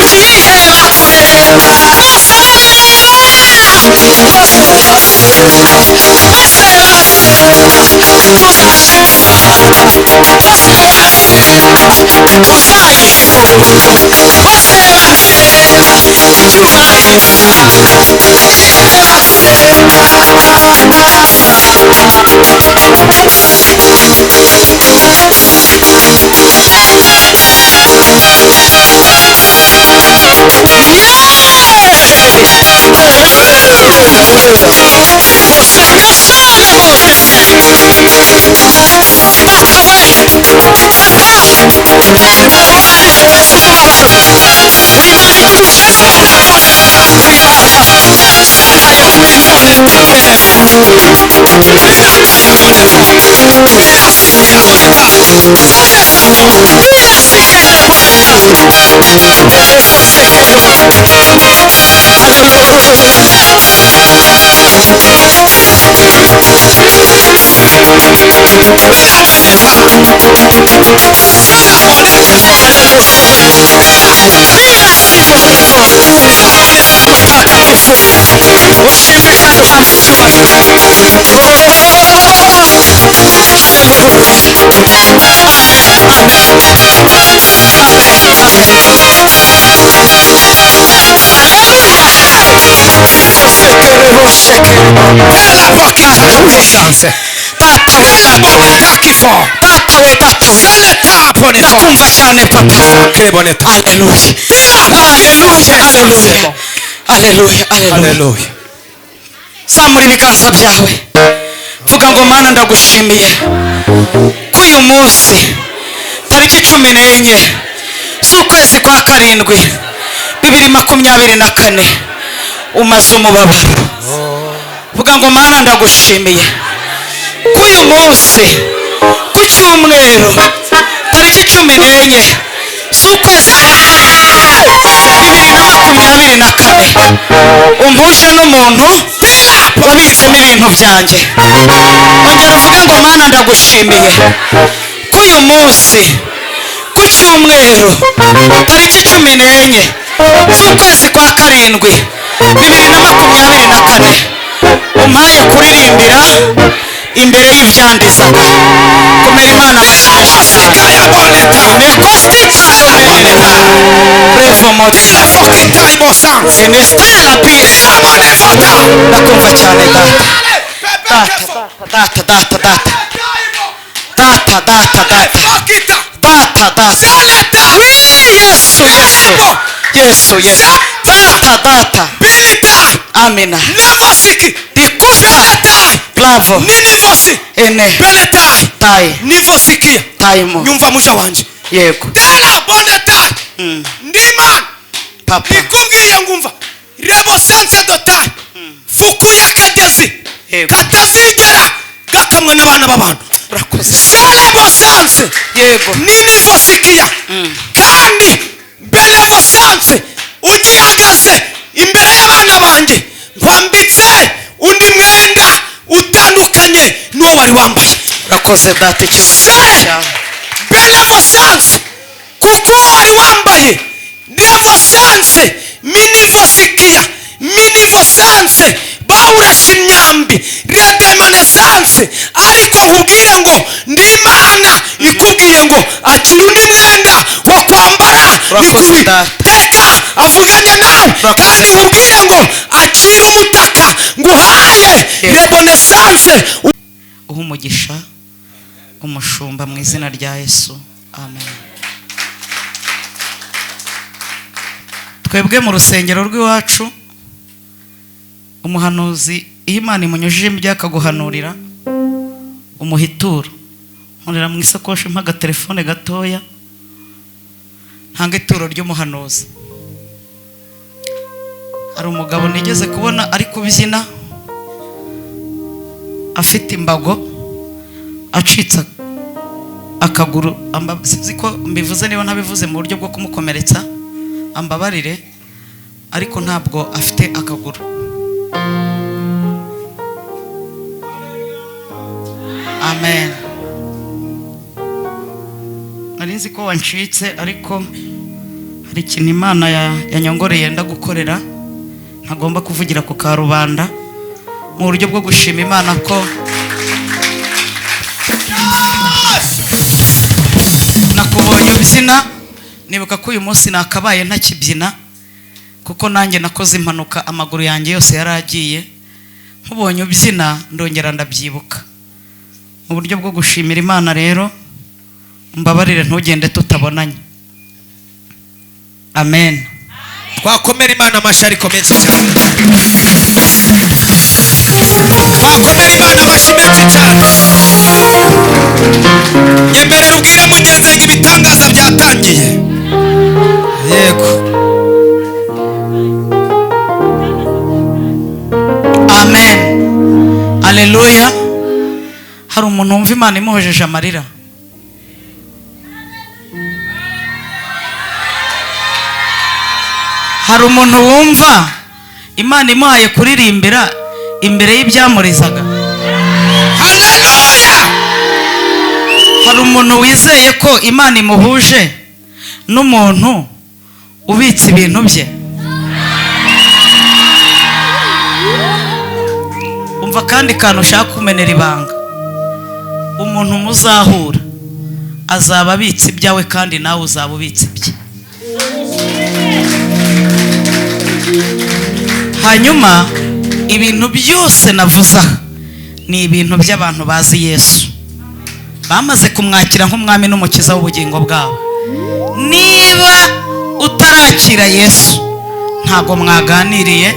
Bose babireba, uzayiha impundu. Bose babireba icyubahiro cyayo, ugiye bakureba. Bose babireba, bose babireba, bose babireba, uzashima Imana. Bose babireba, uzayiha impundu. Bose babireba icyubahiro cyayo, ugiye bakureba. Data we, Papa, Imana igukiza umubabaro, Imana Ushimwe kandi uhabwe icyubahiro. Tata we, ndakumva cyane papa. Haleluya, haleluya, haleluya, haleluya, haleluya. Zamura ibiganza byawe, vuga ngo: "Mana, ndagushimiye ko uyu munsi tariki 14 z'ukwezi kwa 7 2024 umaze umubabaro." Vuga ngo: "Mana, ndagushimiye ko uyu munsi ku cyumweru tariki 14 z'ukwezi kwa 7 2024 umpuje n'umuntu wabitsemo ibintu byanjye." Ongera uvuge ngo: "Mana, ndagushimiye ko uyu munsi ku cyumweru tariki 14 z'ukwezi kwa 7 2024 umpaye kuririmbira imbere y'ibyandizaga." Komera Imana amashyi menshi cyane. Mekostika revo motsa enestela pisa. Ndakumva cyane, data, data, data, data, data, data, data, data, data, data. Yesu, Yesu, Yesu, Yesu, data, data. Amina. Dikusta bravo ene tai taimo. Nyumva, muja wanje. Yego. Dela boneta. Ndimana papa ikubwiye ngumva rebo sanse dota fukuye akagezi Yego. katazigera gakamwa n'abana b'abantu. Urakoze. Sharebo sanse Yego. ninivosikiya kandi benevosanse ugihagaze imbere y'abana banjye, nkwambitse undi mwenda utandukanye n'uwo wari wambaye. Urakoze data, icyubahiro Se cyawe. Benevosanse, kuko uwo wari wambaye revosanse minivosikiya minivosanse bawurashe imyambi redemonesanse, ariko nkubwire ngo ndi Imana ikubwiye ngo akira undi mwenda wo kwambara. Urakoze, Ni data. teka avuganye nawe. Urakoze. Kandi nkubwire ngo akira umutaka nguhaye Yego. rebonesanse. Uha umugisha umushumba mu izina rya Yesu, amen. Twebwe mu rusengero rw'iwacu, umuhanuzi iyo Imana imunyujije ibyo akaguhanurira, umuha ituro. Nkorera mu isakoshi, mpa agatelefone gatoya, ntanga ituro ry'umuhanuzi. Hari umugabo nigeze kubona ari kubyina afite imbago, acitse akaguru. Sinzi ko mbivuze, niba ntabivuze mu buryo bwo kumukomeretsa ambabarire, ariko ntabwo afite akaguru. Amen. Nari nzi ko wancitse, ariko hari ikintu Imana yanyongoreye yenda gukorera ntagomba kuvugira ku karubanda, mu buryo bwo gushima Imana ko nakubonye ubyina, nibuka ko uyu munsi nakabaye ntakibyina, kuko nanjye nakoze impanuka, amaguru yanjye yose yari agiye. Nkubonye ubyina ndongera ndabyibuka. Mu buryo bwo gushimira Imana rero, mbabarire ntugende tutabonanye. Amen. Twakomera Imana amashyi ariko menshi cyane. Twakomera Imana amashyi menshi cyane. Nyemerera ubwire mugenzi ngo ibitangaza byatangiye. Yego. Umuntu wumva Imana imuhojeje amarira? Hari umuntu wumva Imana imuhaye kuririmbira imbere y'ibyamurizaga? Haleluya! Hari umuntu wizeye ko Imana imuhuje n'umuntu ubitse ibintu bye? Umva kandi kantu ushaka kumenera ibanga, umuntu muzahura azaba abitse ibyawe kandi nawe uzaba ubitse ibye. Hanyuma ibintu byose navuze aha ni ibintu by'abantu bazi Yesu, bamaze kumwakira nk'umwami n'umukiza w'ubugingo bwabo. Niba utarakira Yesu ntago mwaganiriye,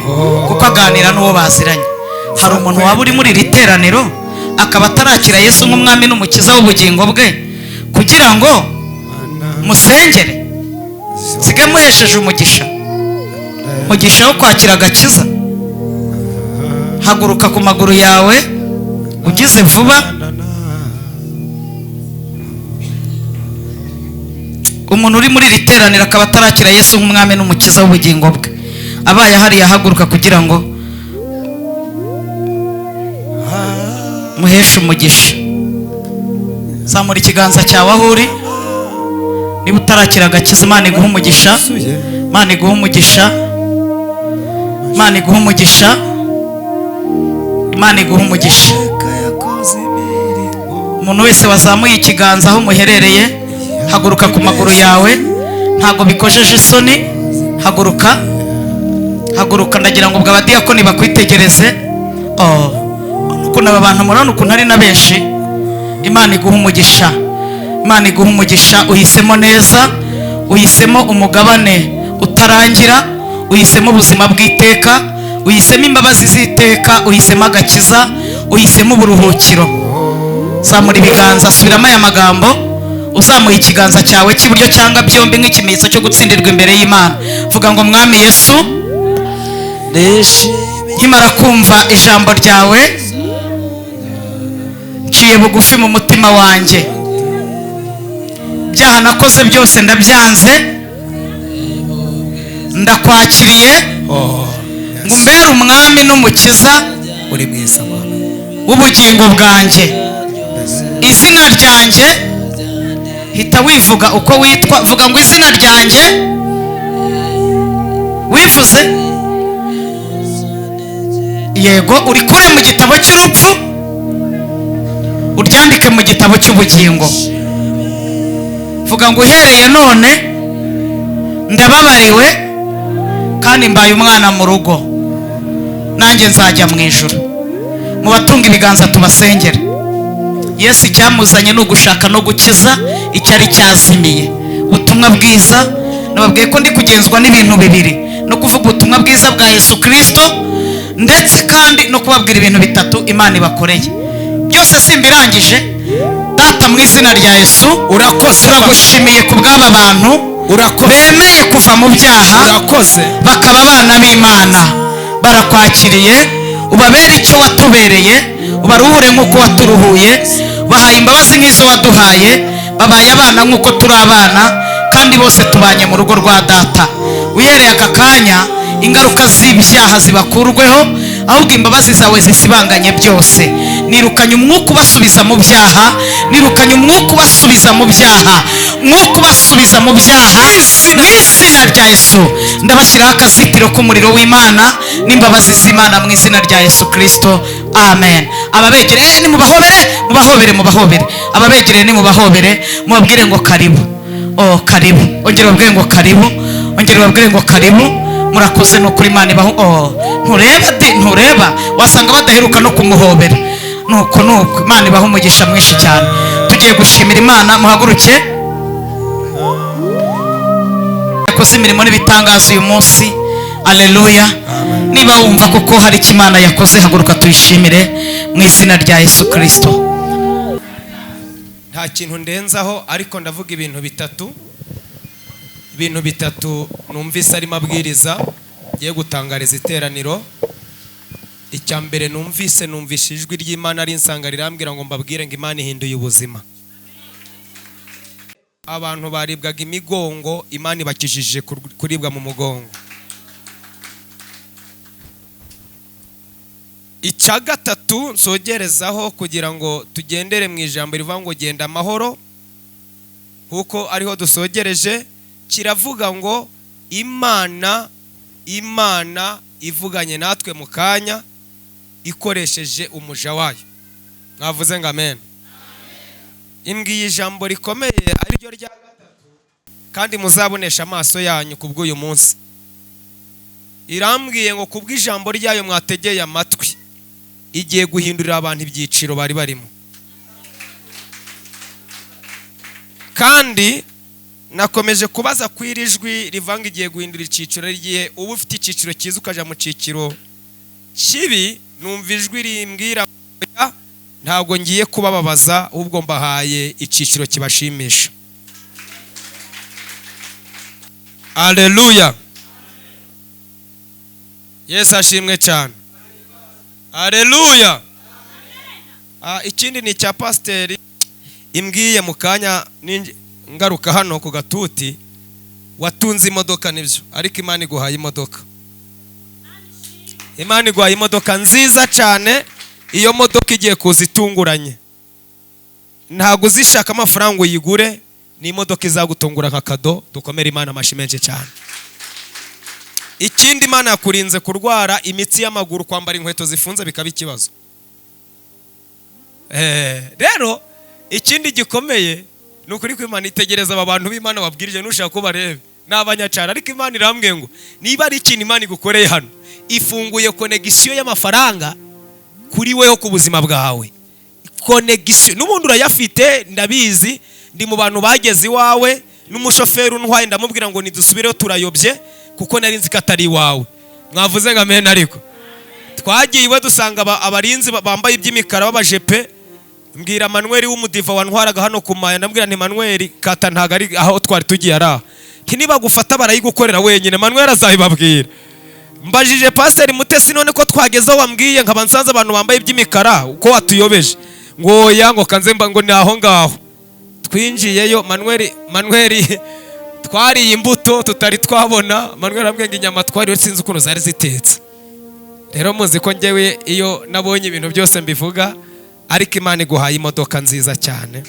kuko aganira n'uwo baziranye. Hari umuntu waba uri muri iri teraniro akaba atarakira Yesu nk'umwami n'umukiza w'ubugingo bwe, kugira ngo musengere sige muhesheje umugisha, umugisha wo kwakira agakiza. Haguruka ku maguru yawe ugize vuba. Umuntu uri muri iri teraniro akaba atarakira Yesu nk'umwami n'umukiza w'ubugingo bwe, abaye ahari yahaguruka kugira ngo muheshe umugisha. Zamura ikiganza cyawe aho uri. Niba utarakira agakiza, Imana iguhe umugisha, Imana iguhe umugisha, Imana iguhe umugisha, Imana iguhe umugisha. Umuntu wese wazamuye ikiganza aho muherereye, haguruka ku maguru yawe, ntago bikojeje isoni. Haguruka, haguruka. Ndagira ngo ubwo abadiyakoni bakwitegereze. Ukuntu aba bantu murabona ukuntu ari na benshi. Imana iguhe umugisha, Imana iguhe umugisha. Uhisemo neza, uhisemo umugabane utarangira, uhisemo ubuzima bw'iteka, uhisemo imbabazi z'iteka, uhisemo agakiza, uhisemo uburuhukiro. Zamura ibiganza, subiramo aya magambo uzamuye ikiganza cyawe cy'iburyo cyangwa byombi nk'ikimenyetso cyo gutsindirwa imbere y'Imana. Vuga ngo Mwami Yesu, nkimara kumva ijambo ryawe nciye bugufi mu mutima wanjye. Ibyaha nakoze byose ndabyanze, ndakwakiriye ngo umbere umwami n'umukiza w'ubugingo bwanjye. Izina ryanjye, hita wivuga uko witwa, vuga ngo izina ryanjye wivuze. Yego, urikure mu gitabo cy'urupfu uryandike mu gitabo cy'ubugingo. Vuga ngo uhereye none ndababariwe kandi mbaye umwana mu rugo, nanjye nzajya mu ijuru. Mu batunga ibiganza tubasengere. Yesu icyamuzanye ni ugushaka no gukiza icyari cyazimiye. Ubutumwa bwiza, nababwiye ko ndi kugenzwa n'ibintu bibiri, no kuvuga ubutumwa bwiza bwa Yesu Kristo, ndetse kandi no kubabwira ibintu bitatu Imana ibakoreye. Byose simbirangije. Data, mu izina rya Yesu, Urakoze, turagushimiye ku bw'aba bantu Urakoze. bemeye kuva mu byaha, Urakoze. bakaba abana b'Imana. Barakwakiriye, ubabere icyo watubereye, ubaruhure nk'uko waturuhuye, bahaye imbabazi nk'izo waduhaye, babaye abana nk'uko turi abana, kandi bose tubanye mu rugo rwa Data. Uhereye aka kanya ingaruka z'ibyaha zibakurweho, ahubwo imbabazi zawe zisibanganye byose. Nirukanye umwuka ubasubiza mu byaha, nirukanye umwuka ubasubiza mu byaha, umwuka ubasubiza mu byaha mu izina rya Yesu. Ndabashyiraho akazitiro k'umuriro w'Imana n'imbabazi z'Imana mu izina rya Yesu Kristo, amen. Ababegereye ni mubahobere, mubahobere, mubahobere. Ababegereye ni mubahobere, mubabwire ngo karibu. Oh, karibu. Ongera ubabwire ngo karibu, ongera ubabwire ngo karibu. Murakoze no kuri Imana ibaho. Oh, ntureba de, ntureba, wasanga badaheruka no kumuhobera. Nuko nuko Imana ibaho umugisha mwinshi cyane. Tugiye gushimira Imana, muhaguruke. Yakoze imirimo n'ibitangaza uyu munsi. Haleluya. Niba wumva koko hari icyo Imana yakoze, haguruka tuyishimire mu izina rya Yesu Kristo. Nta kintu ndenzaho, ariko ndavuga ibintu bitatu. Ibintu bitatu numvise arimo abwiriza ngiye gutangariza iteraniro. Icya mbere numvise ijwi ry'Imana rinsanga rirambwira ngo mbabwire ngo Imana ihinduye ubuzima. Abantu baribwaga imigongo, Imana ibakijije kuribwa mu mugongo. Icya gatatu nsogerezaho kugira ngo tugendere mu ijambo rivuga ngo genda amahoro, kuko ariho dusogereje, kiravuga ngo Imana ivuganye natwe mu kanya ikoresheje umuja wayo. Mwavuze ngo amen. Imbwiye ijambo rikomeye ariryo rya gatatu, kandi muzabonesha amaso yanyu kubw'uyu munsi. Irambwiye ngo kubw'ijambo ryayo mwategeye amatwi, igiye guhindurira abantu ibyiciro bari barimo. Kandi nakomeje kubaza kwiri jwi rivanga igiye guhindura icyiciro, rigiye uba ufite icyiciro cyiza ukaja mu cyiciro kibi. Numva ijwi rimbwira ntabwo ngiye kubababaza, ahubwo mbahaye icyiciro kibashimisha. Haleluya, Yesu ashimwe cyane. Haleluya. Ikindi ni icya pasiteri imbwiye mu kanya ngaruka hano ku gatuti. Watunze imodoka nibyo, ariko Imana iguhaye imodoka. Imana iguhaye imodoka nziza cyane. Iyo modoka igiye kuza itunguranye, ntabwo uzishaka amafaranga uyigure, ni imodoka izagutungura nka kado. Dukomere Imana amashyi menshi cyane. Ikindi, Imana yakurinze kurwara imitsi y'amaguru, kwambara inkweto zifunze bikaba ikibazo. Rero ikindi gikomeye ni ukuri ko Imana itegereza aba bantu b'Imana babwirije, nushaka ko barebe ni abanyacyaro, ariko Imana irambwiye ngo niba ari ikintu Imana igukoreye hano, ifunguye connection y'amafaranga kuri weho ku buzima bwawe. Connection n'ubundi urayafite, ndabizi, ndi mu bantu bageze iwawe n'umushoferi untwaye ndamubwira ngo nidusubireyo turayobye, kuko nari nzi ko atari iwawe. Mwavuze ngo amen. Ariko twagiye iwe dusanga abarinzi bambaye iby'imikara b'abajepe. Mbwira Manuel w'umudiva wantwaraga hano kumaya, ndambwira nti Manuel kata ntago ari aho twari tugiye ari aho, nti nibagufata barayigukorera wenyine, Manuel azabibabwira. Mbajije Pasiteri Mutesi none ko twageze aho wambwiye nkaba nsanze abantu bambaye iby'imikara uko watuyobeje, ngo oya, ngo kanze mba ngo ni aho ngaho. Twinjiyeyo Manuel twariye imbuto tutari twabona. Manuel arambwira ngo inyama twariye sinzi ukuntu zari zitetse. Rero muzi ko njyewe iyo nabonye ibintu byose mbivuga, ariko Imana iguhaye imodoka nziza cyane.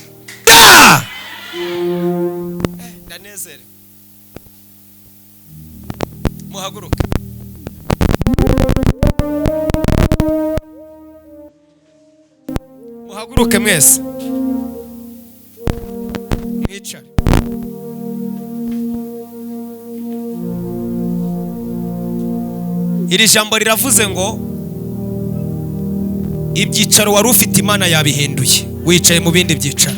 Ndanezerewe. Muhaguruke. Muhaguruke mwese. Mwicare. Iri jambo riravuze ngo ibyicaro wari ufite Imana yabihinduye, wicaye mu bindi byicaro.